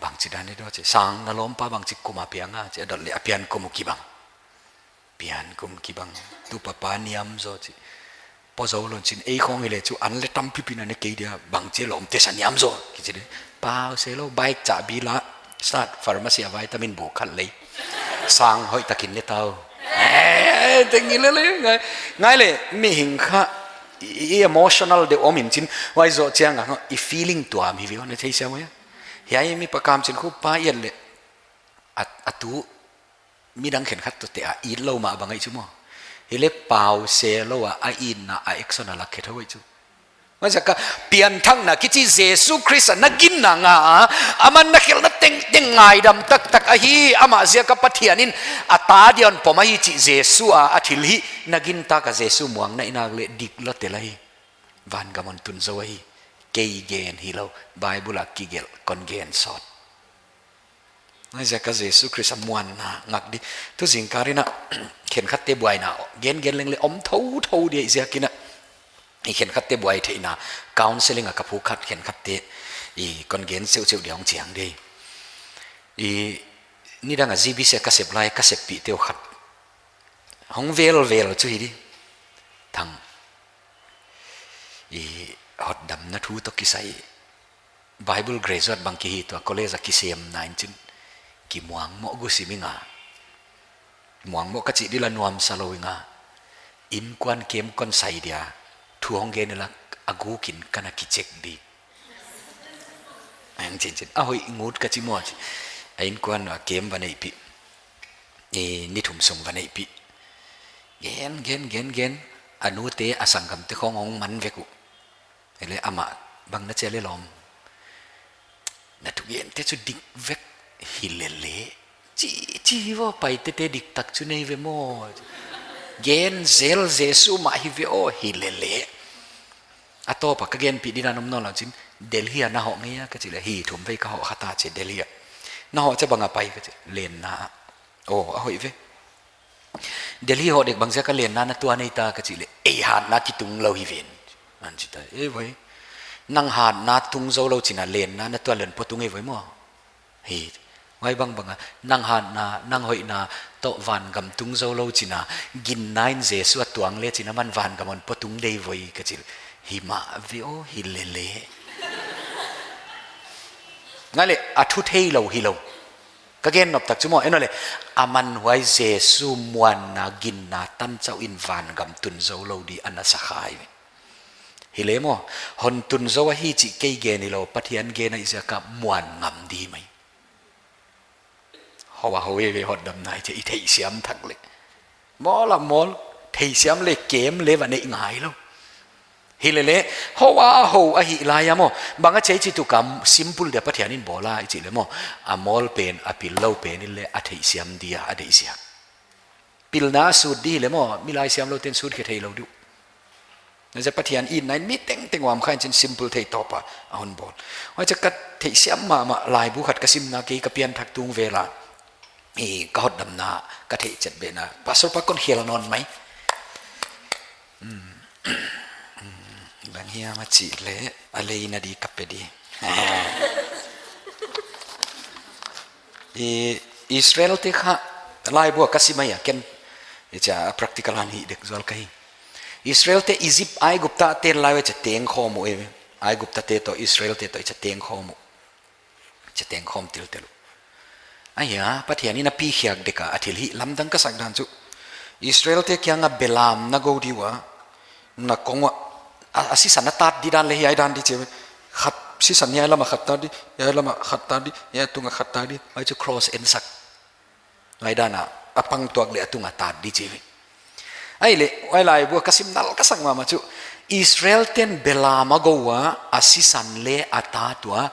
Bangchi dan ni do chi. Sang na lawmpa bangchi kum a piang a chi a dot leh a pian kum uh kibang. Pian kum kibang, tupa pa niam zaw chi. Pau zou lou chin ei khawng hileh chu an leh tampipi na ne kei dia bangchi lawmte sa niam zaw. Kichi di. Pau se lou bike chabi la. Start pharmacy a vai tamin bu khat lei. Sang hoihtakin ne tau. Eh, teng i lele ngai. Ngai leh mihing kha i, i emotional deuh om in chin. Huai zoh chiang a i feeling tuam hi ve ua na theisiam uh hia? Hiai mi pa Kamchinkhup pa i et leh. A, a tu midang khenkhat toh te a it lou mah bang ahi chu maw. Hileh pau se lou a, a itna a action a lak khe thou ahi chu. Huaiziak a pianthakna kichi Jesu Khrist a na ginna nga a, aman na khelhna tengteng ngaidam taktak ahi, amah ziak a Pathian in a ta dia hon pom ahi chih Jesu a, a thilhih na gintak a Jesu muang na hihnak leh dik lou tel ahi. Vangam hon tun zou ahi. Kei gen hilou, Bible a kigelh kon gen sawt. Huaiziak a Jesu Khrist a muanna ngak di. Tu zingkal in a khenkhatte buaina gengen leng leh om thouthou di ahih ziak in a. I khenkhatte buai theihna counseling a ka phuk khat khenkhatte i kon gen cheuhcheuh di hong chiang di. I nidang a G B C a ka sep lai ka seppihte uh khat. Hong velvel chu hi di. Thang. I hotdamna thu toh kisai. Bible graduate bang kihi tua college a kisemna in chin. Kimuangmoh gusim ing a. Muangmoh ka chih di la nuamsa lou ing a. Innkuan kem kon sai dia. Thu hong gen lak a guk in ka na kicheck di. Ang chin chin. A hoih ngut ka chi maw chi. A innkuan a kem va neihpih. I ni thum sung va neihpih. Gen, gen, gen, gen. A nute a sanggamte khawng hong man vek uh. Hileh amah bang na chi a leh lawm. Na thugente chu dik vek hilele. Chi, chi hi vo Paite te diktak chu nei ve maw. Gen zel Jesu mah hi ve aw hilele. A tawp a ka genpih di dan om nawnlou chin. Delhi a na hoh ngei a ka chih leh hi thum vei ka hoh kha ta chi Delhi a. Na hoh chia bang a pai ka chih lenna a. Aw, a hoih ve. Delhi hoh dek bang ziak a lenna na tuah nei ta ka chih leh, ei hatna kitung lou hi ven. An chi ta, e voi. Nang hatna tung zou lou chin a lenna na tuah leng pua tung e voi maw. Hi. Huai bangbang a, nang hatna, nang hoihna, toh vangam tung zou lou chin a, ginna in Jesu a tuang leh chin a aman vangam hon pua tung dei voi ka chih leh. Hi mah ve aw, hilele. Ngai leh, a thu theilou hilou. Ka gen nop tak chu maw, en aw leh, aman huai Jesu muanna ginna tan chauh in vangam tun zou lou di ana sa kha hi. Hileh maw, hon tun zou ahi chih kei gen hilou, Pathian gen ahih ziak a muan ngam di mai. Hou a hou e ve hotdamna i theihsiam thak leh. Mawl a mawl, theihsiam leh kem leh va neih ngai lou. Hilele, hou a hou ahih lai a maw. Bang a chih chih tu kam simple dia Pathian in bawl a i chih leh maw. A mawl pen, a pil lou pen in leh a theihsiam dia a deihsiam. Pilna a sut di leh maw, mi laisiam lou ten sut khe theilou di uh. Huaiziak Pathian itna in mi tengteng uam kha in chin simple thei tawp a, a hon bawl. Huaiziak ka theihsiam mahmah laibu khat ka simna kei ka pianthak tung vel a. I ka hotdamna, ka theihchet behna. Pastor pa kon khel nawn mai. Hmm. Hmm. Bang hiam a chih leh, a leina di ka pe di. I Israel te kha, laibu a ka sim a ia, ken, i chia practical a hih dek zual ka hi. Israel te Egypt Aigupta a tel lai ua chia teng khawm uh e. Aigupta te toh Israel te toh i chateng khawm uh. Chateng khawm tiltel uh. Ahia, Pathian in a pi khiak dek a a thil hih lamdang ka sak dan chu, Israel te kiang a belamna gou di ua, na kong ua, a, a sisan a tat di dan leh hiai dan di chi ve. Khat sisan hiai lam a khat tat di, hiai lam a khat tat di, hiai tung a khat tat di, huai chu cross en sak. Huai dan a, a pang tuak leh a tung a tat di chi ve. Ahihleh, huai laibu a ka sim nalh ka sak mahmah chu, Israel ten belam a gou ua, a sisan leh a tat ua,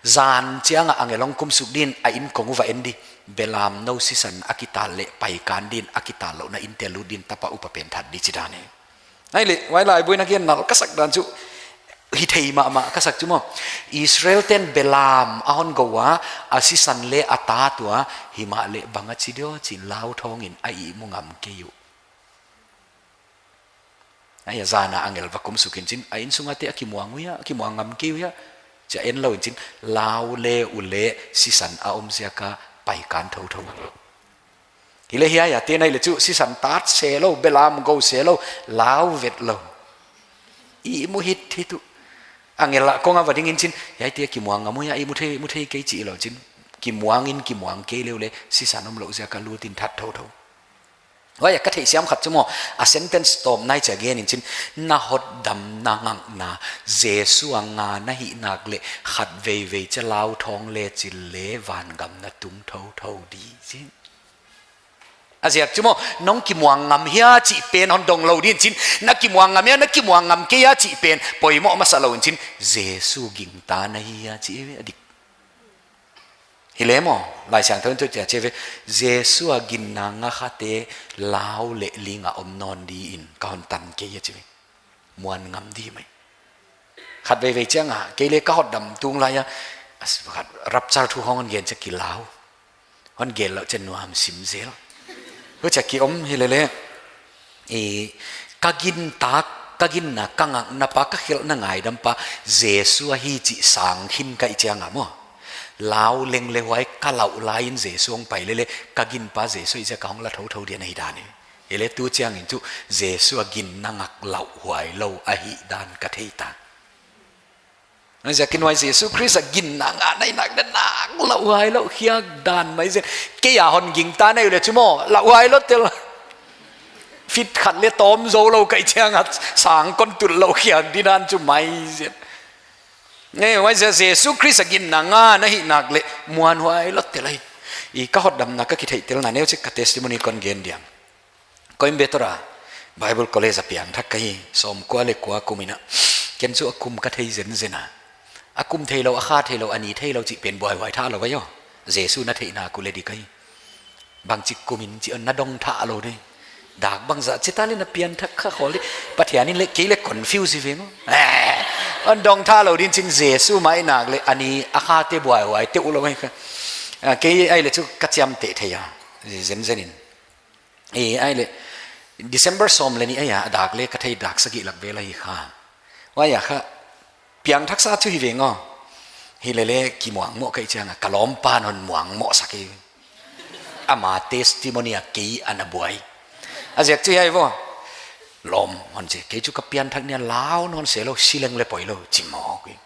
zan chiang a angel hong kum suk din a inn kong uva en di. Belam nou sisan a kital leh paikan din, a kital louhna inn te lut din, tapa upa pen that di chi dan e. Ahihleh, huai laibu in a gen nalh ka sak dan chu, hithei mahmah ka sak chu maw. Israel ten belam a hon gou ua, a sisan leh a tat ua, himahleh bang a chi diam chi'n lau thawng in a ihmu ngam kei uh. Ahia, zan a angel va kum suk in chin, a innsung a te a kimuang uh hia, a kimuang ngam kei uh hia, chia en lou in chin, lau leh uh leh sisan a om ziak a paikan thouthou. Hileh hiai a te nai leh chu sisan tat se lou, belam gou se lou, lau vet lou. Ihmu hithit uh. Angel a kong a va ding in chin, hiai te kimuang ngam uh hia, ihmu thei, mu thei kei chi lou chin. Kimuang in kimuang kei leh uh leh, sisan om lou ziak a lut in that thouthou. Huai a ka theihsiam khat chu maw, a sentence tawp nai chia gen in chin, na hotdamna ngakna, Jesu a nga na hih nak leh, khatveivei chia lau thawng leh chil leh, vangam na tung thouthou di chin. A ziak chu maw, nong kimuang ngam hia chih pen hon dong lou din chin, na kimuang ngam hia, na kimuang ngam kei hia chih pen poimoh masa lou in chin, Jesu gingta na hi hia chih ve a dik. Hileh maw, Laisiangthou in tuh chia chi ve, Jesu a ginna nga kha te lau leh ling a om nawn di in ka hon tan kei hia chi ve. Muan ngam di mai. Khatveivei chiang a, kei leh ka hotdam tung lai a, as-, khat rapture thu hong hon gen chia kilau. Hon gen lou chia nuam sim zel. Huchia ki om hilele. I, ka gintak, ka ginna, ka ngakna pa, ka khelhna ngaidam pa, Jesu ahi chih sang khin ka hih chiang a maw. Lau leng leh huai ka lauh lai in Jesu hong pai lele, ka gin pa Jesu ahi ziak a hong la thouthou dia na hi dan e. Hileh tu chiang in chu Jesu a ginna ngak lauhuai lou ahih dan ka thei ta. Huaiziakin huai Jesu Khrist a ginna nga na hih nak leh ngak lauhuai lou khiak dan mai zen. Kei a hon gingta na hi uleh chu maw, lauhuai lou tel. Fit khat leh tawm zou lou ka hih chiang a sang kon tut lou khiak di dan chu mai zen. Nge, huaiziak Jesu Khrist a ginna nga na hih nak leh muanhuai lou tel ahi. I ka hotdamna ka kitheihtelna neu chik ka testimony kon gen diam. Coimbatore a Bible College a piangthak ka hi, sawmkua leh kua kum in a. Ken chu a kum ka thei zenzen a. A kum theilou, a kha theilou, a ni theilou chih pen buaihuai tha lou vai aw. Jesu na theih nak uleh di ka hi. Bangchik kum in chi hon na dong tha lou di. Dak bangzah chi ta leh na piangthak kha khol di. Pathian in leh kei leh confuse hi veng aw. Eh, hon dong tha lou din chin Jesu mai nak leh a ni a kha te buaihuai te ulou mai kha. Ah, kei ahihleh chu ka chiamteh thei a. Zenzen in. E, ahihleh, December sawm leh nih ahi a, a dak leh ka thei dak sagih lak vel ahi kha. Huai a kha, piangthaksa chu hi veng aw. Hilele kimuang moh ka hih chiang a, ka lawmpan hon muang moh sak hi. Ama testimony a kei ana buai. A ziak chu hiai vaw. Lawm hon chi, kei chu ka piangthak ni a lau nawn se lou, si leng leh poi lou, chi mawk hi.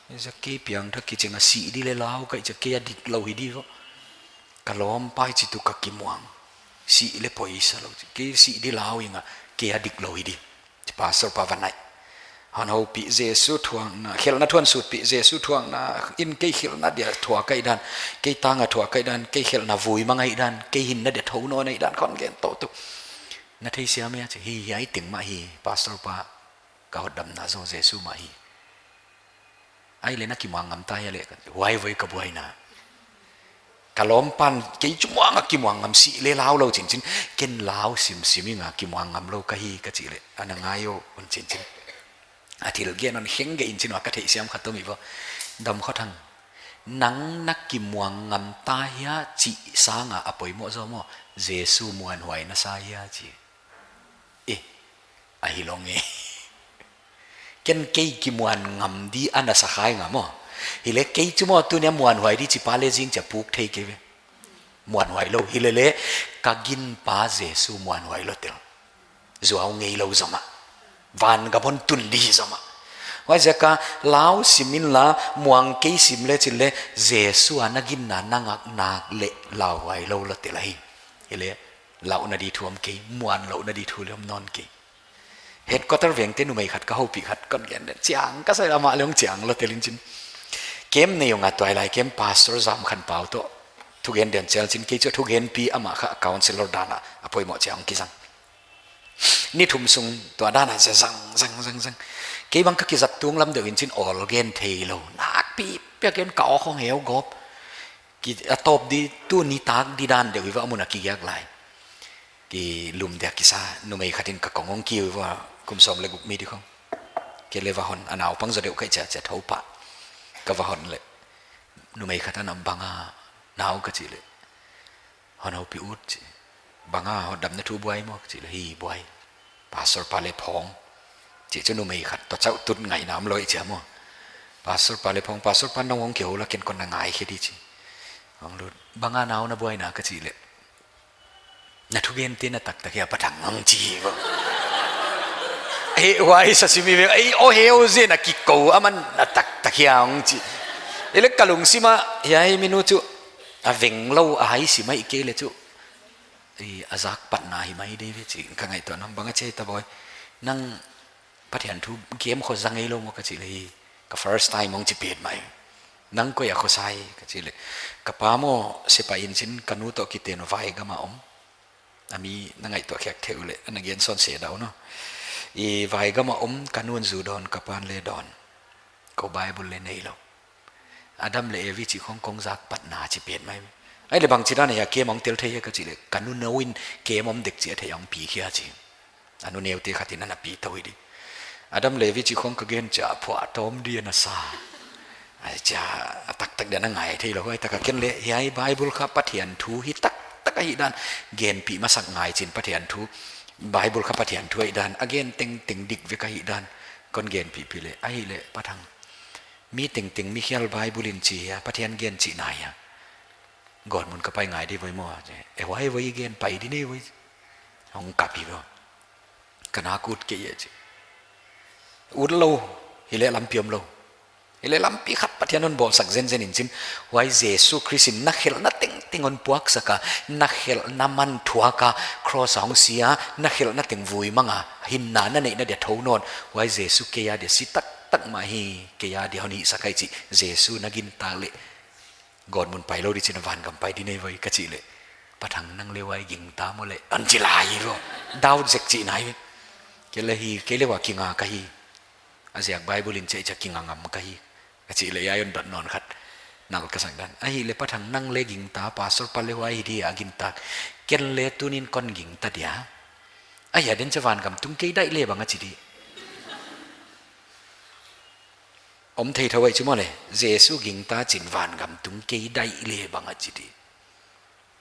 Huaiziak kei piangthak kichi a si di leh lau ka hih chiang kei a dik lou hi di vaw. Ka lawmpa hi chi tuh ka kimuang. Si leh poi sa lou. Kei si di lau ing a, kei a dik lou hi di. Chi pastor pa va nai. Hon houpih Jesu thuakna, khelhna thu hon sutpih Jesu thuakna, in kei khelhna dia thuak ka hih dan, kei tang a thuak ka hih dan, kei khelhna vui mang ahih dan, kei hinna dia thou nawn ahih dan, kon gen tou tou. Na theisiam hia chi, hi, hiai teng mah hi, pastor pa, ka hotdamna zaw Jesu mah hi. Ahihleh na kimuang ngam ta hia leh, huai voi ka buaina. Ka lawmpan kei chu muang a kimuang ngam si leh lau lou chin chin, ken lau simsim ing a kimuang ngam lou ka hi ka chih leh, ana ngai aw un chin chin. A thil gen hon kheng gei in chin ua ka theihsiam khat om hi vaw. Damkhothang. Nang na kimuang ngam ta hia chih sang a a poimoh zaw maw, Jesu muanhuai na sa hia chi. Eh, ahi lou nge. Ken kei kimuan ngam di ana sa kha ing a maw. Hileh kei chu maw tuni a muanhuai di chi pa leh zing chia puk thei kei ve. Muanhuai lou hilele ka gin pa Jesu muanhuai lou tel. Zuau ngei lou zomah. Vangam hon tun di zomah. Huaiziak a lau sim inla, muang kei sim le chin le, Jesu a na ginna na ngak nak le lauhuai lou la tel ahi. Hileh, lauhna di thu om kei, muanlouhna di thu le om nawn kei. Headquarter vengte numei khat ka houpih khat kon gen den. Chiang ka sa, amah le hong chiang lou tel in chin. Camp nei ung a, tuailai camp pastor Zamkhanpau toh thugen den chiang chin, kei chu thugenpi, amah kha counselor dan a a poimoh chiang kizang. Ni thum sung tua dan a zang, zang, zang, zang. Kei bang ka kizat tung lam deuh in chin, awl gen theilou. Nakpi piak in ka aw khong heu gawp. Ki, a tawp di, tu nitak di dan deuh hi va, a mun a kigiak lai. Kilum dia kisa, numei khat in ka kong hong kiu va, kum sawm le guk mi di khong. Kei le va hon, a naupang zaw deuh ka hih chia, chia thou pah. Ka va hon le. Numei khat in, bang a nau ka chih le. Hon houpih ut chi. Bang a hotdamna thu buai maw ka chih le, hi buai. Pastor pa le phawng. Chih chu numei khat toh chauh tut ngaihna om lou chia maw. Pastor pa le phawng, pastor pa nang hong kihou la, ken kon na ngai khe di chi. Hong lut. Bang a nau na buaina ka chih le. Na thugente na taktak hia Pa Thang, hong chi hi maw. Eh, huai sa simi ve, eh, aw heu zen a kikou, aman na taktak hia hong chi. Hileh ka lungsim a, hiai mi nu chu, a veng lou, a hai sim mai kei le chu. Eh, a zak patna hi mai di ve chi, ka ngaihtuah nam bang a chi ta boi. Nang Pathian thu game khong zang ei lou maw ka chih le hi. Ka first time hong chi pet mai. Nang koi a khosai ka chih le. Ka pa maw sepaih in chin, ka nu toh kiten Vaigam a om. A mi na ngaihtuah khiak theih uleh, ana gen sawn se dau no. I Vaigam a om, ka nu'n zu dawn, ka pa'n le dawn. Kou Bible le neilou. Adam le Evi chih khong kong zak patna chi pet mai. Ahihleh bangchidan a hia game hong tel thei hia ka chih le, ka nu nou in game om dek chi a theih hong pi khia chi. A nu neute khat in ana pi tou hi di. Adam le Evi chih khong ka gen chia phuahtawm di ana sa. Ai chia, a taktak dia na ngai theilou, huai tak a ken le, hiai Bible kha Pathian thu hi taktak ahihdan, genpih masak ngai chin Pathian thu, Bible kha Pathian thu ahihdan, a gen tengteng dik vek ahihdan, kon genpihpih le, ahihleh Pa Thang. Mi tengteng mi khial Bible in chi hia, Pathian gen chihna hia. Gawtmun ka pai ngai di voi maw, chi. Eh, huai voi gen pai di nei voi. Hong kap hi voi. Ka na kut kei e chi. Ut lou, hileh lampi om lou. Hileh lampi khat Pathian hon bawlsak zenzen in chin. Huai Jesu Khrist in na khelhna tengteng hon puaksak a, na khelhna man thuak a, cross a hong si a, na khelhna teng vui mang a, hinna na neihna dia thou nawn. Huai Jesu kei a dia si taktak mah hi, kei a dia hon hihsak ahi chi. Jesu na gintak le. Gawtmun pai lou di chin a vangam pai di nei voi ka chih le. Pa Thang nang le huai gingta maw le. Hon chi lai hi vo. Doubt zek chihna hi. Kei le hi, kei le huai kinga ka hi. A ziak Bible in chih chia kinga ngam ka hi. Ka chih le hiai hon dot nawn khat. Nal ka sak dan. Ahihleh Pa Thang nang le gingta, pastor pa le huai hi di a gingta. Ken le tuni'n kon gingta dia. Ahia den chia vangam tung kei daih le bang a chi di. Om thei thou ei chu maw le, Jesu gingta chin vangam tung kei daih le bang a chi di.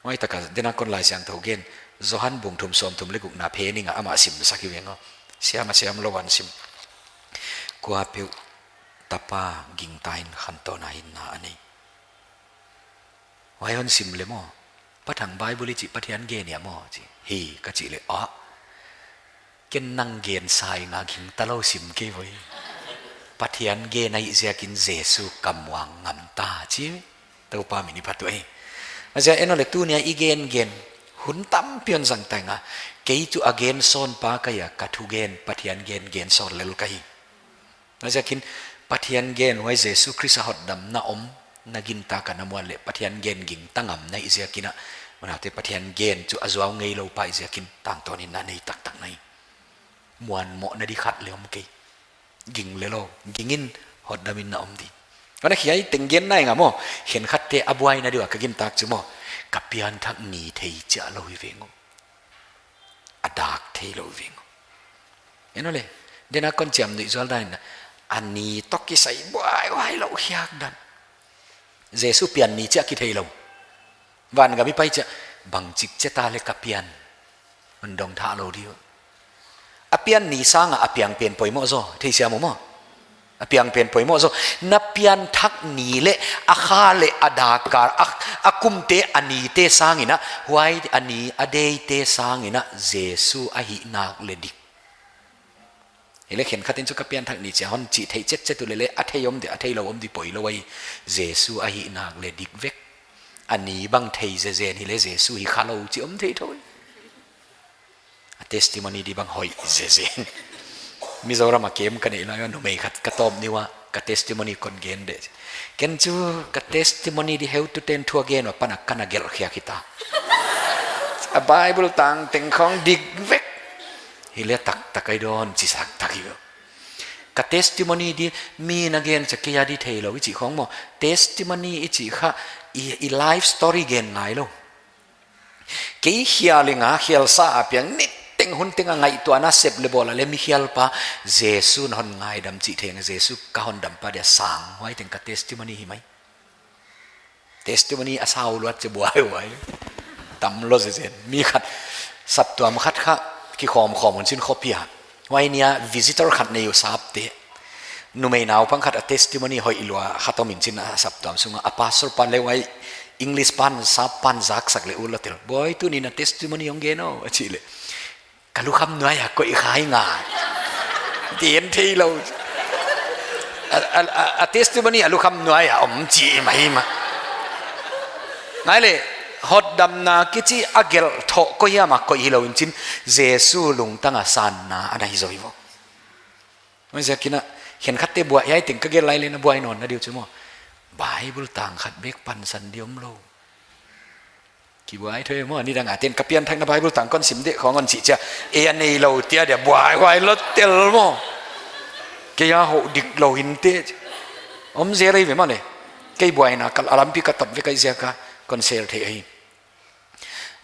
Huai tak a, den a kon Laisiangthou gen, Johan bung thum sawmthum le gukna phe ning a amah simsak hi veng aw. Siam a siam lou a hon sim. Kuapeuh Tapa gingta in khantawn a hinna a nei. Huai hon sim le maw. Pa Thang Bible i chih Pathian gen hia maw chi. Hi ka chih le a. Ken nang gen sa ing a gingta lou sim kei voi. Pathian gen ahih ziakin Jesu ka muang ngam ta chi. Toupa min i phat uhi. A ziak en aw le tuni a i gen gen. Hun tampi hon zang ta ing a. Kei chu a gen sawn pa ka hi a ka thugen Pathian gen gen sawn lel ka hi. A ziakin Pathian gen huai Jesu Khrist a hotdamna om na gingta ka na muan le Pathian gen gingta ngam na hih ziakin a. Manaute Pathian gen chu a zuau ngeilou pa ahih ziakin tangtawn in na nei taktak na hi. Muanmohna di khat le om kei. Ging le lou, ging in hotdam in na om di. Huan a hiai teng gen na ing a maw, khenkhatte a buaina di ua ka gingta chu maw. Ka pianthak ni thei chiah lou hi veng aw. A dak theilou veng aw. En aw le, den a kon chiamnuih zual dan in a, a ni toh kisai buaihuai lou hiak dan. Jesu pian ni chiah kitheilou. Vangam i pai chiah, bangchik chiah ta le ka pian. Hon dong thah lou di uh. A pian ni sang a a piang pen poimoh zaw, theisiam uh maw. A piang pen poimoh zaw. Na pianthak ni le a kha le a dakar, a, a kumte a nite sang in a, huai a ni a deite sang in a, Jesu ahih nak le dik. Hileh khenkhat in chu ka pianthak ni chia hon chih theih chetchet uleh leh, a thei om di, a theilou om di poilou ahi. Jesu ahihnak leh dik vek. A ni bang thei zezen hileh Jesu hi khalou chih om thei thou. A testimony di bang hoih zezen. Mizoram a kem ka neih lai a numei khat ka tawp ni ua, ka testimony kon gen de. Ken chu ka testimony di heutute'n thu a gen ua pan a ka na gelh khiak hita. A Bible tang teng khong dik vek. Hileh taktak ahi dawn chi sak tak hi. Ka testimony di mi na gen chia kei a di theilou i chih khong maw. Testimony i chih kha i, i life story gen ngai lou. Kei hial i nga hial sa a piang niteng hun teng a ngaihtuahna sep leh bawl a leh mi hial pa Jesu na hon ngaidam chih theng Jesu ka hondampa dia sang huai teng ka testimony hi mai. Testimony a sau luat chia buaihuai. Tam lou zezen. Mi khat saptuam khat kha kikhawmkhawm hun chin khopi a. Huai ni a visitor khat nei uh sapte. Numei naupang khat a testimony hoih lua khat om in chin a saptuam sung a. A pastor pan leh huai English pan sap pan zaksak leh u la tel. Buai tuni na testimony hong gen aw a chih leh. Ka lukham nuai a koih kha hi ngal. Ti en theilou. A, a, a, a testimony a lukham nuai a om chih mah hi mah. Ngai leh, hotdamna kichi a gelh thoh koih hiam a koih hilou in chin, Jesu lungtang a sanna ana hi zaw hi vo. Huaiziakin a, khenkhatte buai hiai teng ka gelh lai leh na buai nawn na di uh chu maw. Bible tang khat bek pansan di omlou. Kibuai thou e maw, nidang a te'n ka pianthakna Bible tang kon sim de khong hon chih chia. E a neilou tia dia buaihuai lou tel maw. Kei a hoh diklou hinte. Om zel ei ve maw leh. Kei buaina ka, a lampi ka tot vek ahih ziak a kon share thei ahi.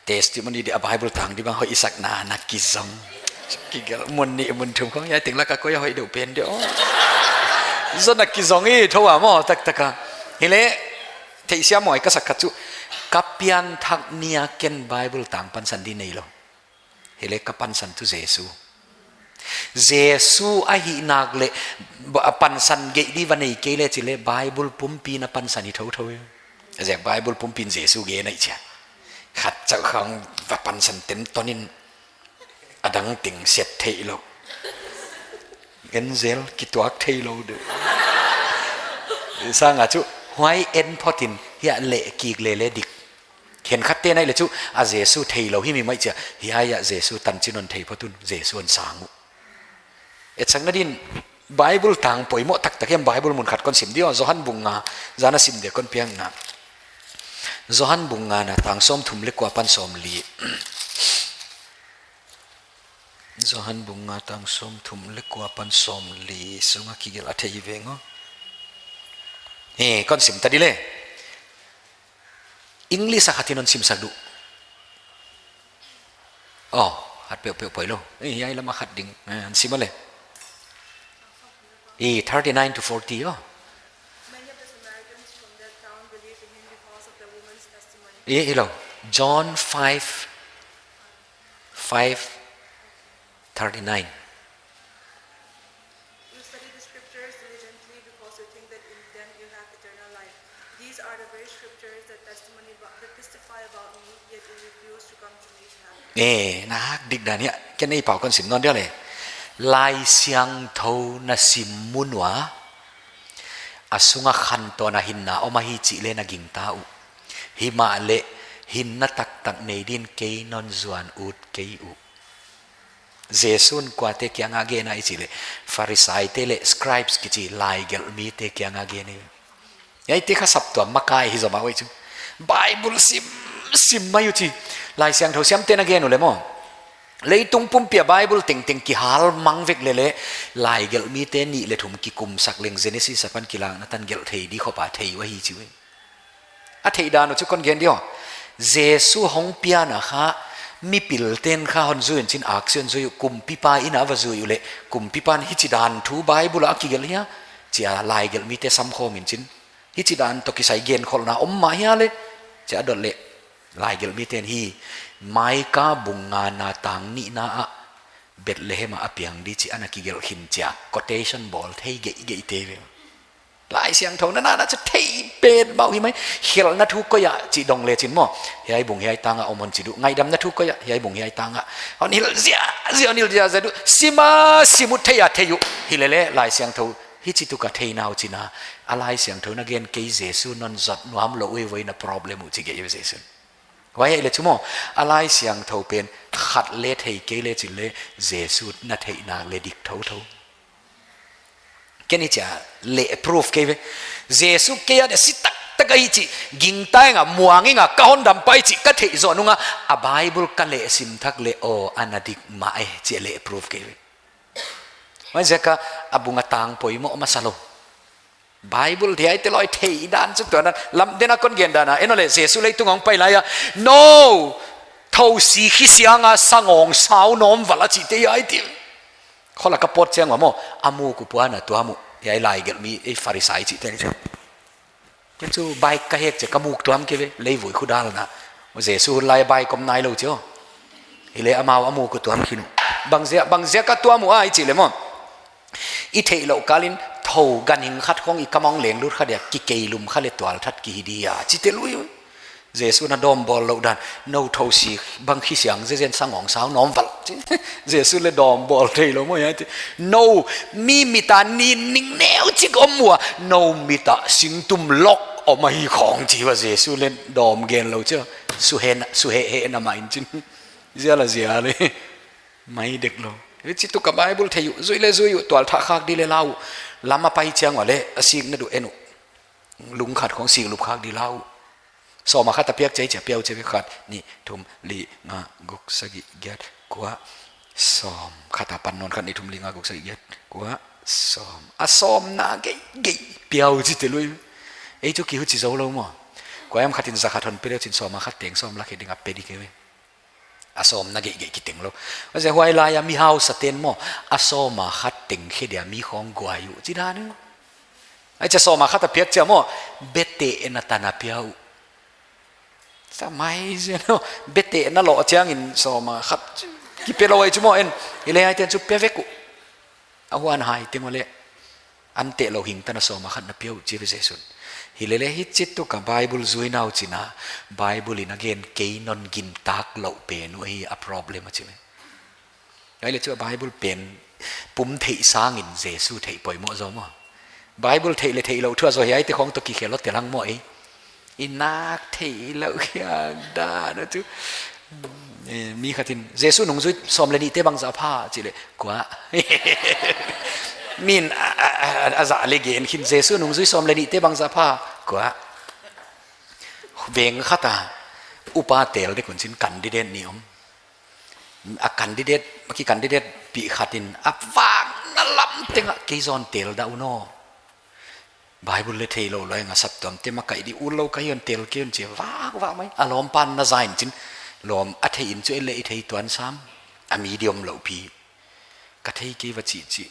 Testimony di a Bible tang di bang hoih i sakna na kizong. Kigelh mun nih mun thum khong hiai teng lak a koi a hoih deuh pen dia. Zaw na kizong i thou a maw taktak a. Hileh, theihsiam huai ka sak khat chu, ka pianthak ni a ken Bible tang pansan di neilou. Hileh ka pansan tu Jesu. Jesu ahihnak leh, ba, pansan geih di va nei kei leh chih leh Bible pumpi na pansan hi thouthou e. A ziak Bible pumpi'n Jesu gen ahi chia. Khat chauh khong va pansan tenton in a dang teng set theilou. Gen zel kituak theilou de. Sang a chu, huai en phot in hiai leh kik leh leh dik. Khenkhatte nai leh chu, a Jesu theilou hi mi mai chia, hiai a Jesu tanchin hon thei phot un, Jesu hon sang uh. Etsakna din, Bible tang poimoh taktak hiam Bible mun khat kon sim di aw, Johan bung nga, zan a sim di kon piang na. Johan bung nga na tang sawmthum leh kua pan sawmli. Johan bung nga tang sawmthum leh kua pan sawmli, sung a kigelh a thei veng aw. Eh, kon sim ta di leh. English a khat in hon simsak du. Oh, khat peuhpeuh poilou. Eh, hiai lam a khat ding. Eh, hon sim a leh. Eh, thirty-nine to forty, oh. Many of the Samaritans from that town believed in him because of the woman's testimony. Eh, hilou. John five, five, thirty-nine. You study the scriptures diligently because you think that in them you have eternal life. These are the very scriptures that testimony about, that testify about me, yet you refuse to come to me to have them. Eh, na hak dik dan hiai, ken ei pau kon sim nawn dia leh. Laisiangthou na sim mun ua, a sung a khantawn a hinna om ahi chih leh na gingta uh. Himahleh, hinna taktak nei din kei non zuan ut kei uh. Jesu'n kuate kiang a gen a i chih leh, Pharisaite leh scribes kichi laigelhmite kiang a gen hi. Hiaite kha saptuam makai hi zomah uh ei chu. Bible sim, sim mai uh chi. Laisiangthou siamte'n a gen uleh maw. Leitung pumpi a Bible tengteng kihal mang vek leh leh, laigelhmite nih leh thum kikumsak leng Genesis apan Kilakna tan gelh thei di khop a thei uh ahi chi uh. A theih dan uh chu kon gen di aw. Jesu hong pian a kha, mipilte'n kha hon zui un chin aksi hon zui uh, kumpipa inn a va zui uleh, kumpipa'n hichi dan thu Bible a kigelh hia, chia laigelhmite samkhawm in chin. Hichi dan toh kisai genkholhna om mah hia leh, chia dot leh, laigelhmite'n hi, Maika bung nga na tang nihna ah, Bethlehem a a piang di chih ana kigelh khin chia, quotation bawl thei geihgeihte ve. Laisiangthou na na na chu thei pen mau hi mai. Khelhna thu koi ah chih dong le chin maw, hiai bung hiai tang ah om hon chi di uh. Ngaihdamna thu koi ah, hiai bung hiai tang ah. Hon hilh ziahziah, hon hilh ziahziah di uh. Sim a sim uh, thei a thei uh. Hilele Laisiangthou hichi tuk a thei nau chin a, a Laisiangthou na gen kei Jesu non zot nuam lou uh ei, voi na problem uh chi kei uh Jesu. Huai ahih leh chu maw, a Laisiangthou pen khat le thei kei le chin le Jesu na theih nak le dik thouthou. Ken hichia leh proof kei ve. Jesu kei a dia si taktak ahi chih, gingta ing a, muang ing a, ka hondampa hi chih ka theih zoh nung a, a Bible ka leh sim thak le, aw, ana dik mah e chih leh proof kei ve. Huaiziak a a bung a tang poimoh masa lou. Bible thei te loi thei dan chu tuan dan. Lamden a kon gen dan a, en o le, Jesu leitung a hong pai lai a, nou, thousi khisiang a sangawng sau nawm val a chih te hiai ti. Kholak a pawt chiang ua maw, a muk uh puan a tuam uh. Hiai laigelhmi, ei Farisai chih te ni chu. Ken chu bike ka hek chiang ka muk tuam kei ve, leivui khu dalna. Jesu hun lai bike om nai lou chu. Hileh amau a muk uh tuam khin uh. Bangziak, bangziak a tuam uh a i chih le maw, i theih louh kal in thou ganhing khat khong i kam ah hong leng lut kha dia, kikeilum kha le tualthat kihi di a, chi te lui. Jesu na dawm bawl louh dan, nou thousi bang khisiang zezen sangawng sau nawm val. Jesu le dawm bawl thei lou maw hiai ti. Nou, mi mit a nin ning neu chik om ua, nou mit a singtum lok om ahi khong chi ua, Jesu le dawm gen lou chu. Suhehna, suhehhehna mah in chin. Zial a zial e. Mai dek lou. Hichi tuk a Bible thei uh, zui le zui uh, tualthah khak di le la uh. Lam a pai chiang ua le, a sikna di uh en uh. Lung khat khong siklup khak di la uh. Sawm a khat a piak chia chia piau chia ve, khat, nih, thum, li, nga, guk, sagih, giat, kua, sawm. Khat apan nawn khat, nih, thum, li, nga, guk, sagih, giat, kua, sawm. A sawmna geigei piau chi te lui. Ei chu kihuchi zou lou maw. Kua hiam khat in za khat hon pe le chin sawm a khat teng sawm lak hi ding a pe di kei ve. A sawmna geigei kiteng lou. Huaiziak huai lai a mi hausa ten maw, a sawm a khat teng khe dia mi khong guai uh chi dan uh. Ai cha sawm a khat a piak chia maw, betehna tan a pia uh. Sa mai zen o, betehna lou chiang in sawm a khat kipe lou ai chu maw en, hileh hiai ten chu pe vek uh. A huan hai teng ua le, an teh lou hing tan a sawm a khat na pia uh chi ve Jesu'n. Hilele hichi tuk a Bible zui nau chin a, Bible in a gen kei non gintak lou pen uh hi a problem a chi ve. Huai le chu a Bible pen pum theih sang in Jesu theih poimoh zaw maw. Bible theih le theih louh thu a zaw hiai te khong toh kikhel lou te lang maw ei. I nak theih louh hiang dan a chu. Eh, mi khat in, Jesu nungzui sawm le nih te bangzah pha, chih le, kua. Min a, a, a, a zah le gen khin, Jesu nungzui sawm le nih te bangzah pha, kua. Veng khat a, upa tel dek un chin candidate nih om. A candidate, a ki candidate pi khat in, a vang na lam teng a kei zaw tel dah un aw. Bible le thei lou lou a saptuam te makaih di, ut lou ka hi un tel kei un chi a, vak vak mai. A lawmpa'n na za in chin, lawm a thei in chu ei le i thei tuan sam. A medium lou pi. Ka thei kei va chi chi.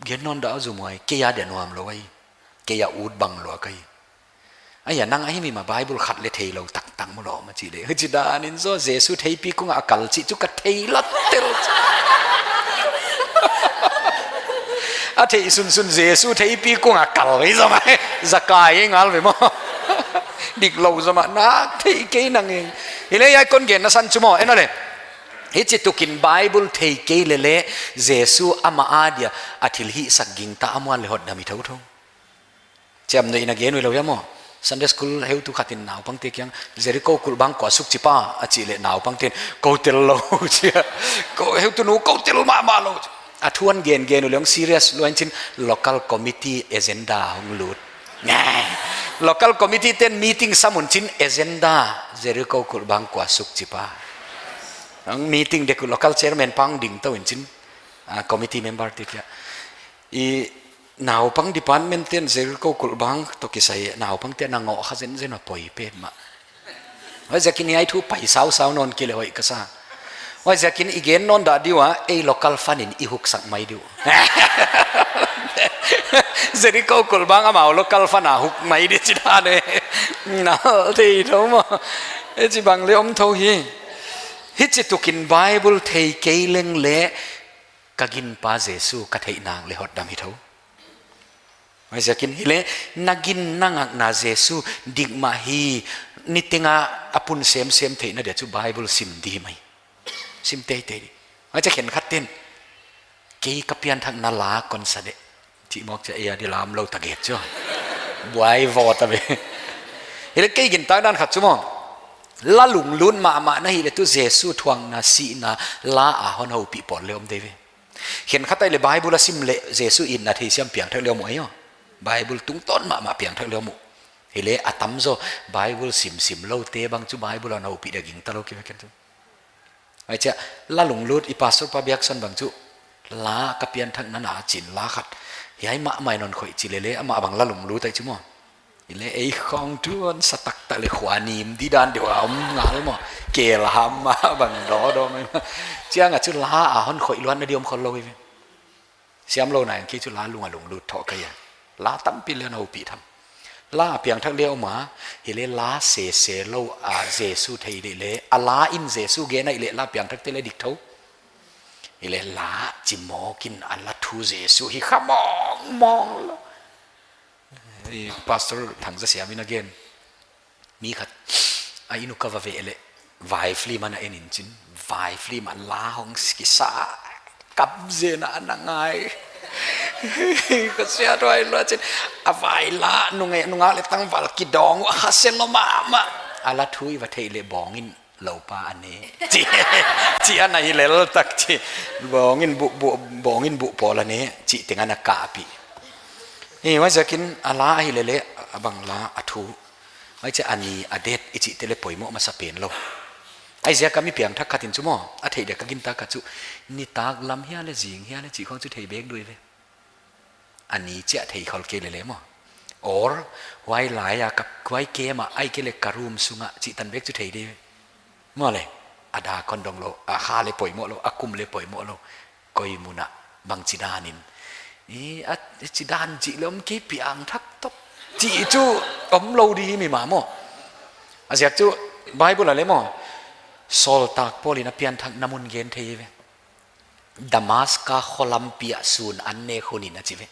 Gen nawn dah a zu muai, kei a dia nuam lou ai. Kei a ut bang lou a kai. Ai a nang ahi mi ma Bible khat le thei lou tak tak maw lawm a chi le. Chi dan in zaw Jesu theipi kung a kal chih chu ka thei la tel. A thei sunsun Jesu theipi kung a kal hi zaw ma. Zakai e ngal ve maw. Dik lou zaw ma nak thei kei nang e. Hileh hiai kon genna san chu maw, en o le. Hichi tuk in Bible thei kei lele Jesu amah a dia a thilhihsak gingta a muan le hotdam hi thouthou. Chiamnuih in a gen uh lou hia maw. Sunday school heutu khat in naupang te kiang, Jericho kulhbang kua suk chi pa, a chih le naupang ten, kou tel lou chi a. Kou heutu nu kou tel mahmah lou. A thu a gen gen uh leng serious lou in chin local committee agenda hong lut. Local committee ten meeting sam un chin agenda, Jericho kulhbang kua suk chi pa. Hong meeting dek uh local chairman pa hong ding tou in chin, a committee member te kia. I naupang department ten Jericho kulhbang toh kisai naupang ten a ngoh kha zenzen a poi petmah. Huaiziakin hiai thu pai sausau nawn kei le hoih ka sa. Huaiziakin i gen nawn dah di ua, ei local fund in i huksak mai di uh. Jericho kulhbang amau local fund a huk mai di chi dan e. Na thei thou maw. E chi bang le om thou hi. Hichi tuk in Bible thei kei leng le ka ginpa Jesu ka theih nang le hotdam hi thou. Huaiziakin hileh, na gin na ngakna Jesu dik mah hi, niteng a a pun semsem theihna dia chu Bible sim di mai. Sim teitei di. Huaiziak khenkhat ten, kei ka pianthakna la kon sa de, chih mawk chia ei a di lam lou ta get chu. Buai vawt a ve. Hileh kei gintak dan khat chu maw, la lunglut mahmah na hileh tu Jesu thuakna sihna la a hon houpih pawl le om di ve. Khenkhat a hileh Bible a sim leh Jesu itna theisiam piangthak le om uh ahi. Bible tungtawn mahmah piangthak le om uh. Hileh a tamzaw Bible simsim loute bang chu Bible a hon houpih dia gingta lou ki ve ken chu. Huaichia, la lunglut i pastor pa biaksan bang chu, la ka pianthakna na chin la khat, hiai mahmah in hon khoih chi lele, amah bang la lunglut ahi chu maw. Hileh ei khong tuan sa taktak leh khua nim di dan deuh a om ngal maw. Kel ham mah bang dawdaw mai mah. Chiang a chu la a hon khoih luatna di om khol lou hi ve. Siam lou nai ang kei chu la lung a lunglut thou ka hi a. La tampi le hon houpih tham. La a piangthak le om a, hileh la sese lou a Jesu thei leh le, a la in Jesu gen a hileh la piangthakte le dik thou. Hileh la chi mawk in a la thu Jesu hi kha mawngmawng lou. I pastor Thangzasiam in a gen. Mi khat a inn uh ka va veh leh, vai film ana en in chin, vai film a la hong kisa, kap zen a ana ngai. Ka sia tuai lua chin, a vai la nunge, nungak leh tangval kidawng uh, a kha se lou mahmah. A la thu i va theih leh bawng in lou pa a ne. Chi, chi ana hi lel tak chi. Bawng in buh, buh, bawng in buh pawl a ne, chih teng ana kahpih. Huaiziakin a la ahi lele, a bang la a thu. Huaichia a ni a det i chihte le poimoh masa pen lou. Huaiziak a mi piangthak khat in chu maw, a theih dia ka gintak a chu, nitak lam hia le zing hia le chih khong chu thei bek di ve. A ni chia thei khol kei lele maw. Or, huai lai a ka, huai kem a, ahihkeileh ka room sung a chih tan bek chu thei di ve. Maw le, a dak kon dong lou, a kha le poimoh lou, a kum le poimoh lou. Koi mun a bangchi dan in. I, a, chi dan chih le om kei, piangthak top. Chih chu om lou di mi mah maw. A ziak chu Bible a le maw, sawltak Paul in a pianthakna mun gen thei ve. Damaska kholampi a sun an nek hun in a chi ve.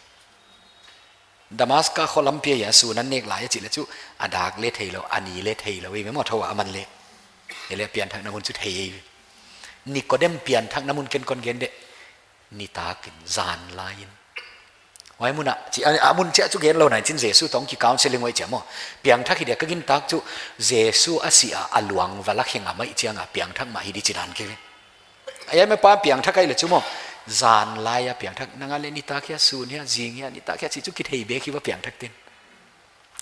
Damaska kholampi a sun an nek lai a chih le chu, a dak le thei lou, a ni le thei lou, i ve maw thou a man le. Hileh pianthakna mun chu thei. Nikodem pianthakna mun ken kon gen de. Nitak in, zan lai in. Huai mun a, chi, a, a mun chia chu gen lou nai chin Jesu tawh ki counseling huai chia maw. Piangthak hi dia ka gintak chu Jesu a si a, a luang va la khe nga mai chiang a piangthak mah hi di chi dan kei ve. Huai mah pa piangthak ahi leh chu maw. Zan lai a piangthak, nang a le nitak hia sun hia, zing hia, nitak hia chih chu kithei bek hi va piangthak ten.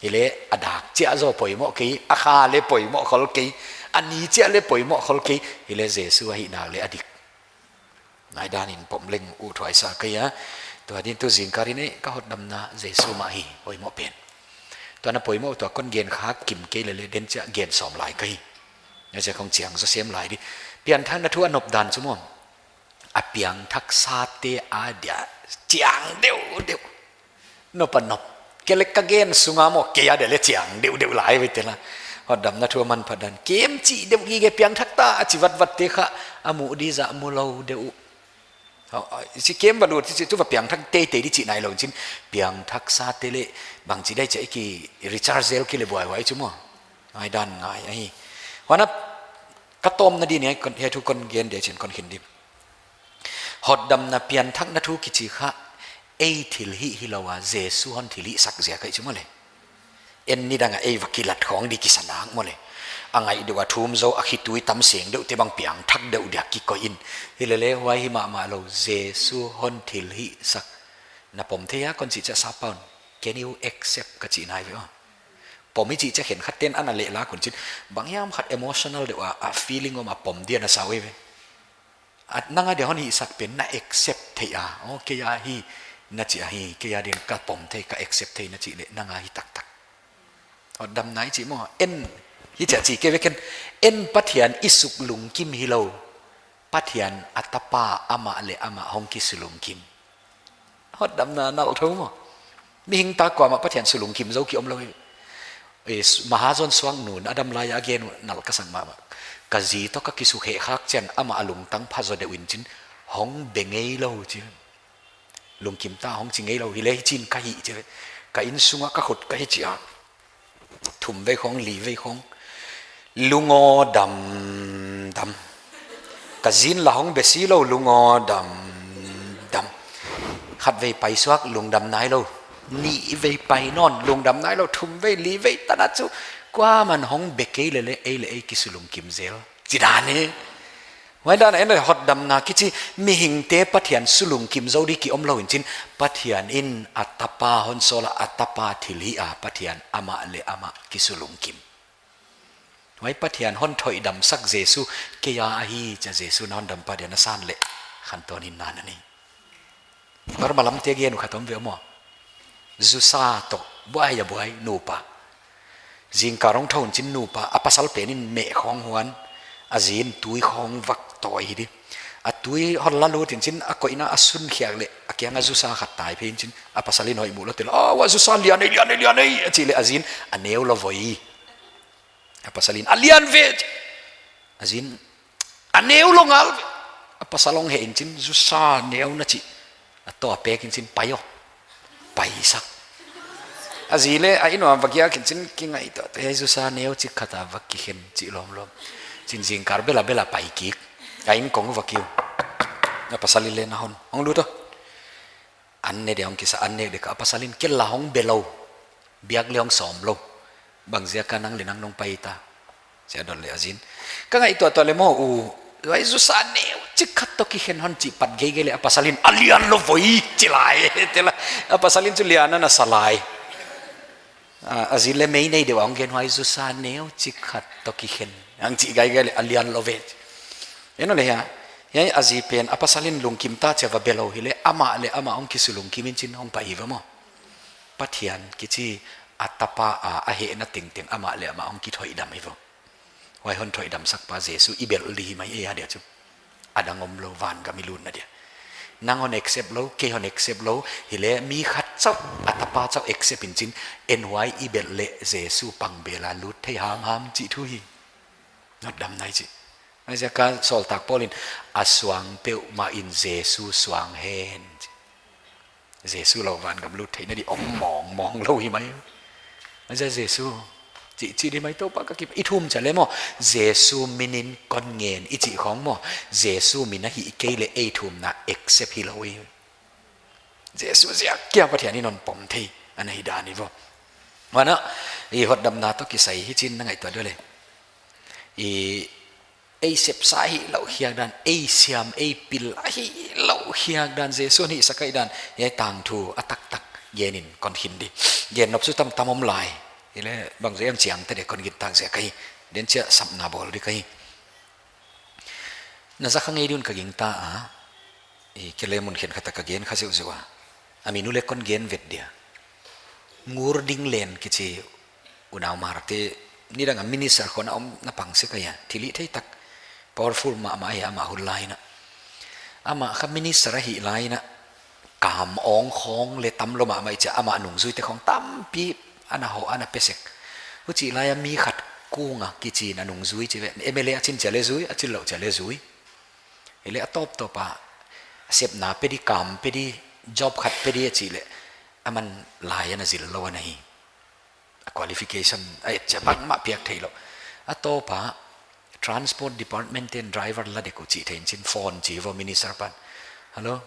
Hileh a dak chia zaw poimoh kei, a kha le poimoh khol kei, a ni chia le poimoh khol kei, hileh Jesu ahihnak le a dik. Ngai dan in pom leng uthuai sa ka hi a. Tua din tu zingkal in ei ka hotdamna Jesu mah hi, poimoh pen. Tua na poimoh tua kon gen kha kim kei lele den chia gen sawm lai ka hi. Huaichia khong chiang zaw sem lai di. Pianthakna thu a nop dan chu maw. A piangthak sate a dia chiang deuhdeuh. Nop a nop. Kei le ka gen sung a maw, kei a dia le chiang deuhdeuh lai ve te la. Hotdamna thu a manpha dan. Kem chih deuh gige piangthak ta a chi vatvat te kha. A mu di zah mu lou deuh. Hau, a, chi kem va lut, chi, chi, tu va piangthak teitei di chih nai lou chin. Piangthak sate le bangchi dai chia ki recharge zel kei le buaihuai chu maw. Ngai dan ngai ahi. Huan a ka tawmna di ni ai kon, hiai thu kon gen di chin kon khin di. Hotdamna pianthakna thu kichi kha, ei thilhih hilou a, Jesu hon thilhihsak ziak ahi chu maw le. En nidang a ei va kilat khong di kisa nak maw le. A ngaih deuh a thum zou a khitui tam seng deuh te bang piangthak deuh dia kikoih in. Hilele huai hi mahmah lou, Jesu hon thilhihsak. Na pom thei a kon chih chia sa paun. Can you accept ka chih nai ve aw. Pom i chih chia khenkhat ten ana leh la kon chin. Bang hiam khat emotional deuh a, a feeling om a pom dia na sa uh ve. A, nang a dia hon hihsak pen na accept thei a. Oh, kei a hi, na chi a hi, kei a din ka pom thei, ka accept thei na chih leh, nang a hi taktak. Hotdamna i chih maw, en, hi chia chi kei ve ken, en Pathian i suk lungkim hilou, Pathian a tapa amah leh amah hong kisulungkim. Hotdamna nalh thou maw. Mihing ta kuamah Pathian sulungkim zou ki om lou hi. Eh, s-, Mahazon suang nun a dam lai a gen uh nalh ka sak mahmah. Ka zi toh ka kisukhe khak chiang amah a lungtang pha zaw deuh in chin hong be ngei lou chi. Lungkim ta hong chi ngei lou hileh hichin ka hi chi. Ka inn sungah ka khut ka hi chia. Thum vei khong, li vei khong. Lungdam dam. Ka zin la hong be si lou, lungdam dam. Khat vei pai suak, lungdam nai lou. Nih vei pai nawn, lungdam nai lou. Thum vei, li vei tan a chu. Kuaman hong be kei leh leh, ei leh ei kisulungkim zel. Chi dan e. Huai dan a en leh hotdamna kichi mihingte Pathian sulungkim zou di ki om lou in chin, Pathian in a tapa hon sawl a, a tapa thilhih a, Pathian amah leh amah kisulungkim. Huai Pathian hon thoidam sak Jesu, kei a ahi chia Jesu na hondampa dia na san leh, khantawn hinna na nei. Burma lamte gen uh khat om ve maw. Zusa toh, buai a buai, nupa. Zingkal hong thou in chin nupa, a pasal pen in meh khong huan, a zi in tui khong vak tawi hi di. A tui hon la lut in chin, a koihna a sun khiak leh, a kiang a zusa khat tai phei in chin, a pasal in hoih mu lou tel, "Ah, huai zusa lian ei, lian ei, lian ei," a chih leh a zi in, "A neu lou voi." A pasal in, "A lian ve." A zi in, "A neu lou ngal ve." A pasal hong heh in chin, "Zusa neu na chih." A toh a pek in chin, "Pai aw." Pai sak. A zi leh, a inn uah va giak in chin, kingaihtuah, "Hiai zusa neu chik khat a va kikhen," chih lawmlawm. Chin zingkal bel a bel a pai kik. A inn kong va kiu. A pasal in leh, "Na hon. Hong lut aw." An ne dia hong kisa, an nek dek a, a pasal in, "Kei la hong be lou. Biak leh hong sawm lou. Bang ziak a nang leh nang nong pai ta?" Chia dot leh a zi in, "Ka ngaihtuahtuah leh maw u, huai zusa neu chik khat toh kikhen hon," chih pat geigei leh a pasal in, "A lian lou voi," chi lai. Tel a, a pasal in chu lian a na sa lai. A, a zi leh mei nei deuh a hong gen, "Huai zusa neu chik khat toh kikhen," hong chih geigei leh, "A lian lou ve." En leh hia, hiai a zi pen, a pasal in lungkim ta chia va be lou hi leh, amah leh amah hong kisulungkim in chin hong pai hi ve maw. Pathian kichi a tapa a, a hehna tengteng amah leh amah hong kithoidam hi ve. Huai hon thoidam sakpa Jesu i belh di hi mai ei a dia chu. A dang om lou, vangam i lutna dia. Nang hon accept lou, kei hon accept lou, hi leh mi khat chauh, a tapa chauh accept in chin, en huai i belh leh Jesu pangbel a lut thei hamham chih thu hi. Hotdamna i chih. Huaiziak a sawltak Paul in, "A suang peuhmah in Jesu suang hen," chi. Jesu lou vangam lut theihna di om mawngmawng lou hi mai. Huaiziak Jesu, chih, chih di mai Toupa ka kip, i thum chia leh maw, Jesu min in kon ngen i chih khong maw, Jesu min a hih kei leh ei thumna accept hi lou hi. Jesu ziak kia Pathian in hon pom thei, ana hi dan hi vo. Huan a, i hotdamna toh kisai hi chin na ngaihtuah diam leh. I ei sepsa hi lou hiak dan, ei siam, ei pil a hi lou hiak dan, Jesu hon hihsak hi dan, hiai tangthu a taktak gen in kon khin di. Gen nop chu tamtam om lai. Hi leh bangzah chiang te de kon gingta ziak ahi. Den chia sapna bawl di ahi. Na za kha ngei di un ka gingta a. I kei leh mun khenkhat a ka gen kha ziauziau a. A min uh leh kon gen vet dia. Ngurding Len kichi unau Hmar te nidang a minister khong a om na pang sek ahi a. Thilhihthei tak. Powerful mahmah ahi a amah hun lai in a. Amah kha minister a hih lai in a. Kam awng khong leh tam lou mahmah i chia amah nungzuite khong tampi ana hoh ana pe sek. Huchi lai a mi khat Kunga kichi in a nungzui chi ve. M L A a chin chia leh zui, a chin lou chia leh zui. Hi leh a tawptawp a sepna pe di, kam pe di, job khat pe di a chih leh aman lai ana zil lou ana hi. A qualification a et chia bangmah piak theilou. A tawp a transport department te'n driver la dek uh chih theih in chin phone chi vo minister pan. "Hello,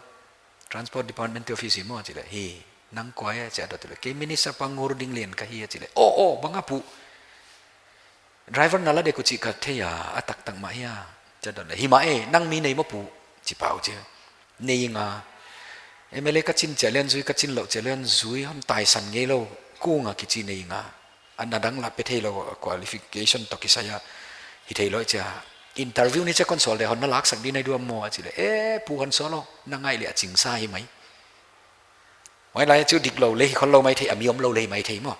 transport department te office hi maw?" chi leh, "Hi, nang kua hia?" chia dot leh, "Kei minister pa Ngurding Len ka hi," chi leh, "Oh, oh, bang a pu?" "Driver na la dek uh chih ka thei a, a taktak mah hia?" chia dot leh, "Hi mah e, nang mi nei maw pu?" chi pah uh chi. "Nei ing a. M L A ka chin chia leh zui, ka chin lou chia leh zui, hon taisan ngei lou, Kunga kichi nei ing a. Ana dang la pe theilou, qualification toh kisai a hi theilou chia. Interview ni chia kon sawl di, hon na laksak di na hi diam maw?" a chi leh, "Eh, pu hon sawl lou, na ngaih leh a chingsa hi mai." Huai lai chu diklou leh hi khollou maithei, a mi omlou leh hi maithei maw.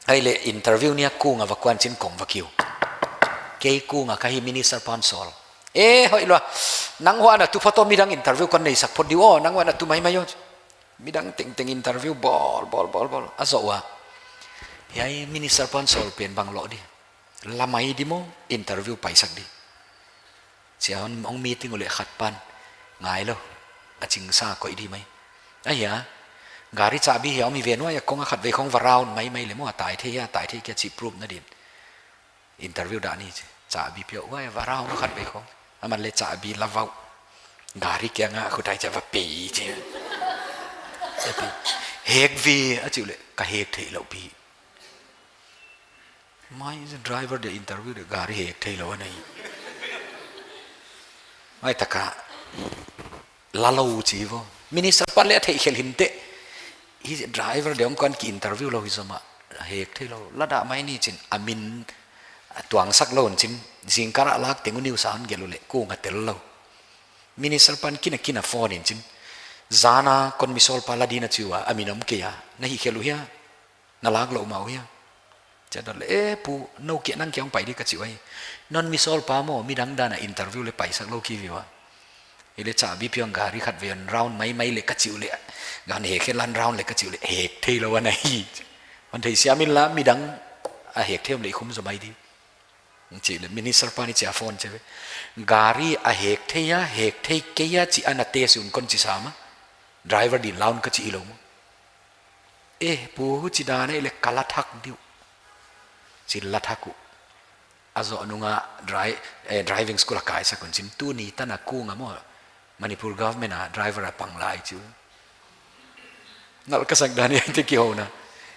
Huai leh interview ni a Kunga va kuan chin kong va kiu. "Kei Kunga ka hi, minister pan sawl." "Eh, hoih lua. Nang huan a tu photo midang interview kon neisak phot di uh aw, nang huan a tu maimai aw." Midang tengteng interview bawl, bawl, bawl, bawl. A zoh ua. "Hiai minister pan sawl pen bang lou di. La mai di maw, interview paisak di." Chia hon, hong meeting uh leh khat pan. "Ngai lou. A chingsa koih di mai." "Ahia?" Gari chahbi hiam i ve nuai a kong a khatvei khong va round maimai le maw, a tai thei hia, tai thei kei a chih proof na din. Interview dah ni chi. Chahbi pia uai va round khatvei khong. Aman le chahbi la vau. Gari kiang a khutai cha va pei chi. Hek vi a chi uleh ka hek theilou pi. Mai driver de interview de gari hek theilou ana hi. Mai taka la lou chi vo. Minister pan le a theih khel hinte. Hi driver de om kon ki interview lou hi zomah. Hek theilou. La dah mai ni chin a min tuangsak lou chin. Zingkal a lak teng uh news a hon gelh uleh kung a tel lou. Minister pan kin a kin a phone in chin. Zan a kon misawl pa la ding a chi ua, a min om kei a. Na hih khel uh hia. Na lak lou mah uh hia. Chia dot le, e pu, nou kia nang kia hong pai di ka chi uai. Non misawl pa maw, midang dan a interview le paisak lou ki viu a. Ile chahbi piang gari khatvei hon round maimai le ka chi uleh. Gan hek hel a round le ka chi uleh. Hek theilou ana hi. Hon theisiam inla, midang a hek thei om le i khum zou mai di. Chi le minister pan i chia phone che ve. Gari a hek thei a, hek thei kei a chi ana test un kon chi sam a. Driver din la un ka chi hilou maw. E, pu huchi dan a ile ka la thak di uh. Chin la thak uh. A zoh nung a dri-, eh, driving school a kaisak un chin tuni tan a kung a maw. Manipur government a driver a pang lai chu. Ngal ka sak dan i te ki hou na.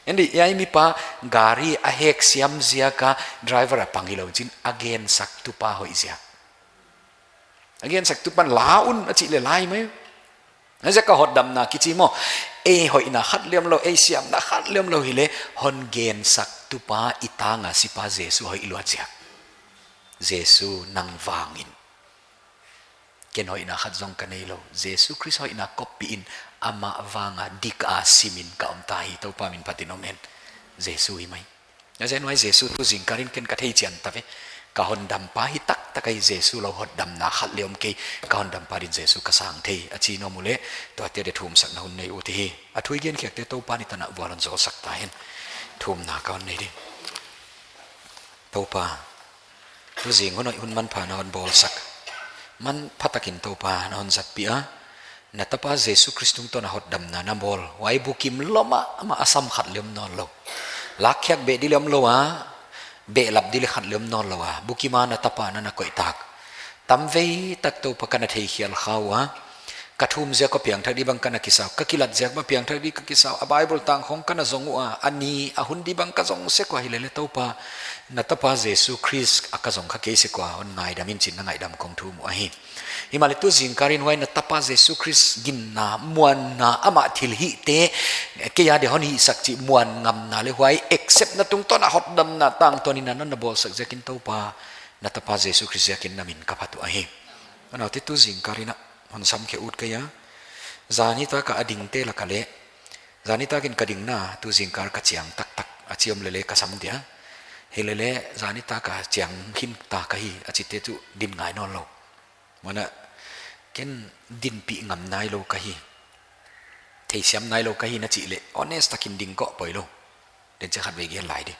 Endi, hiai mipa gari a hek siam ziak a driver a pang hilou chin a gensaktu pa hoih ziak. A gensaktu pan la un a chih le lai mai. A ziak a hotdamna kichi maw. Ei hoihna khat lem lou, ei siamna khat lem lou hile hon gensaktu pa i tang a si pa Jesu hoih lua ziak. Jesu nang vangin. Ken hoihna khat zong ka neilou. Jesu Khrist hoihna koppih in amah vang a dik a sim in ka om ta hi Toupa min phat in om hen. Jesu hi mai. A ziak nuai Jesu tu zingkal in ken ka thei chian ta ve. Ka hondampa hi taktak ahi Jesu lou hotdamna khat le om kei. Ka hondampa din Jesu ka sang thei. A chi nawn uleh, tuate de thumsakna hun nei ut hi. A thu i gen khiakte Toupa ni tan a vual hon zawlsak ta hen. Thumna ka hon nei di. Toupa. Tu zing hun hoih hun manpha na hon bawlsak. Manpha takin Toupa na hon zatpih a. Na tapa Jesu Khrist tungtawn a hotdamna na bawl. Huai bukim lua mahmah a, sam khat le om nawn lou. Lakkhiak beh di le om lou a. Behlap di le khat le om nawn lou a. Bukim a na tapa na na koih tak. Tamvei tak Toupa ka na theikhial kha ua. Ka thum ziak a piangthak di bang ka na kisa uh. Ka kilat ziak a piangthak di ka kisa uh. A Bible tang khong ka na zong ua. A ni a hun di bang ka zong sek ua hilele Toupa. Na tapa Jesu Khrist a ka zong kha kei sek ua. Hon ngaidam in chin na ngaidam kong thum uh ahi. Himahleh tu zingkal in huai na tapa Jesu Khrist ginna, muanna, amah thilhihte, kei a dia hon hihsak chih muan ngamna le huai accept na tungtawn a hotdamna tangtawn in na na bawlsak ziakin Toupa, na tapa Jesu Khrist ziakin na min ka phat uh ahi. Huan huaite tu zingkal in a, hon sam khe ut kei a. Zan nitak a dingte lak a le. Zan nitak in ka dingna, tu zingkal ka chiang taktak, a chi om lele ka sam dia. Hilele, zan nitak a chiang khin ta ka hi, a chite chu din ngai nawn lou. Mana, ken dinpih ngam nailou ka hi. Theisiam nailou ka hi na chih le, honest takin ding kawm poi lou. Den chiang khatvei gen lai di.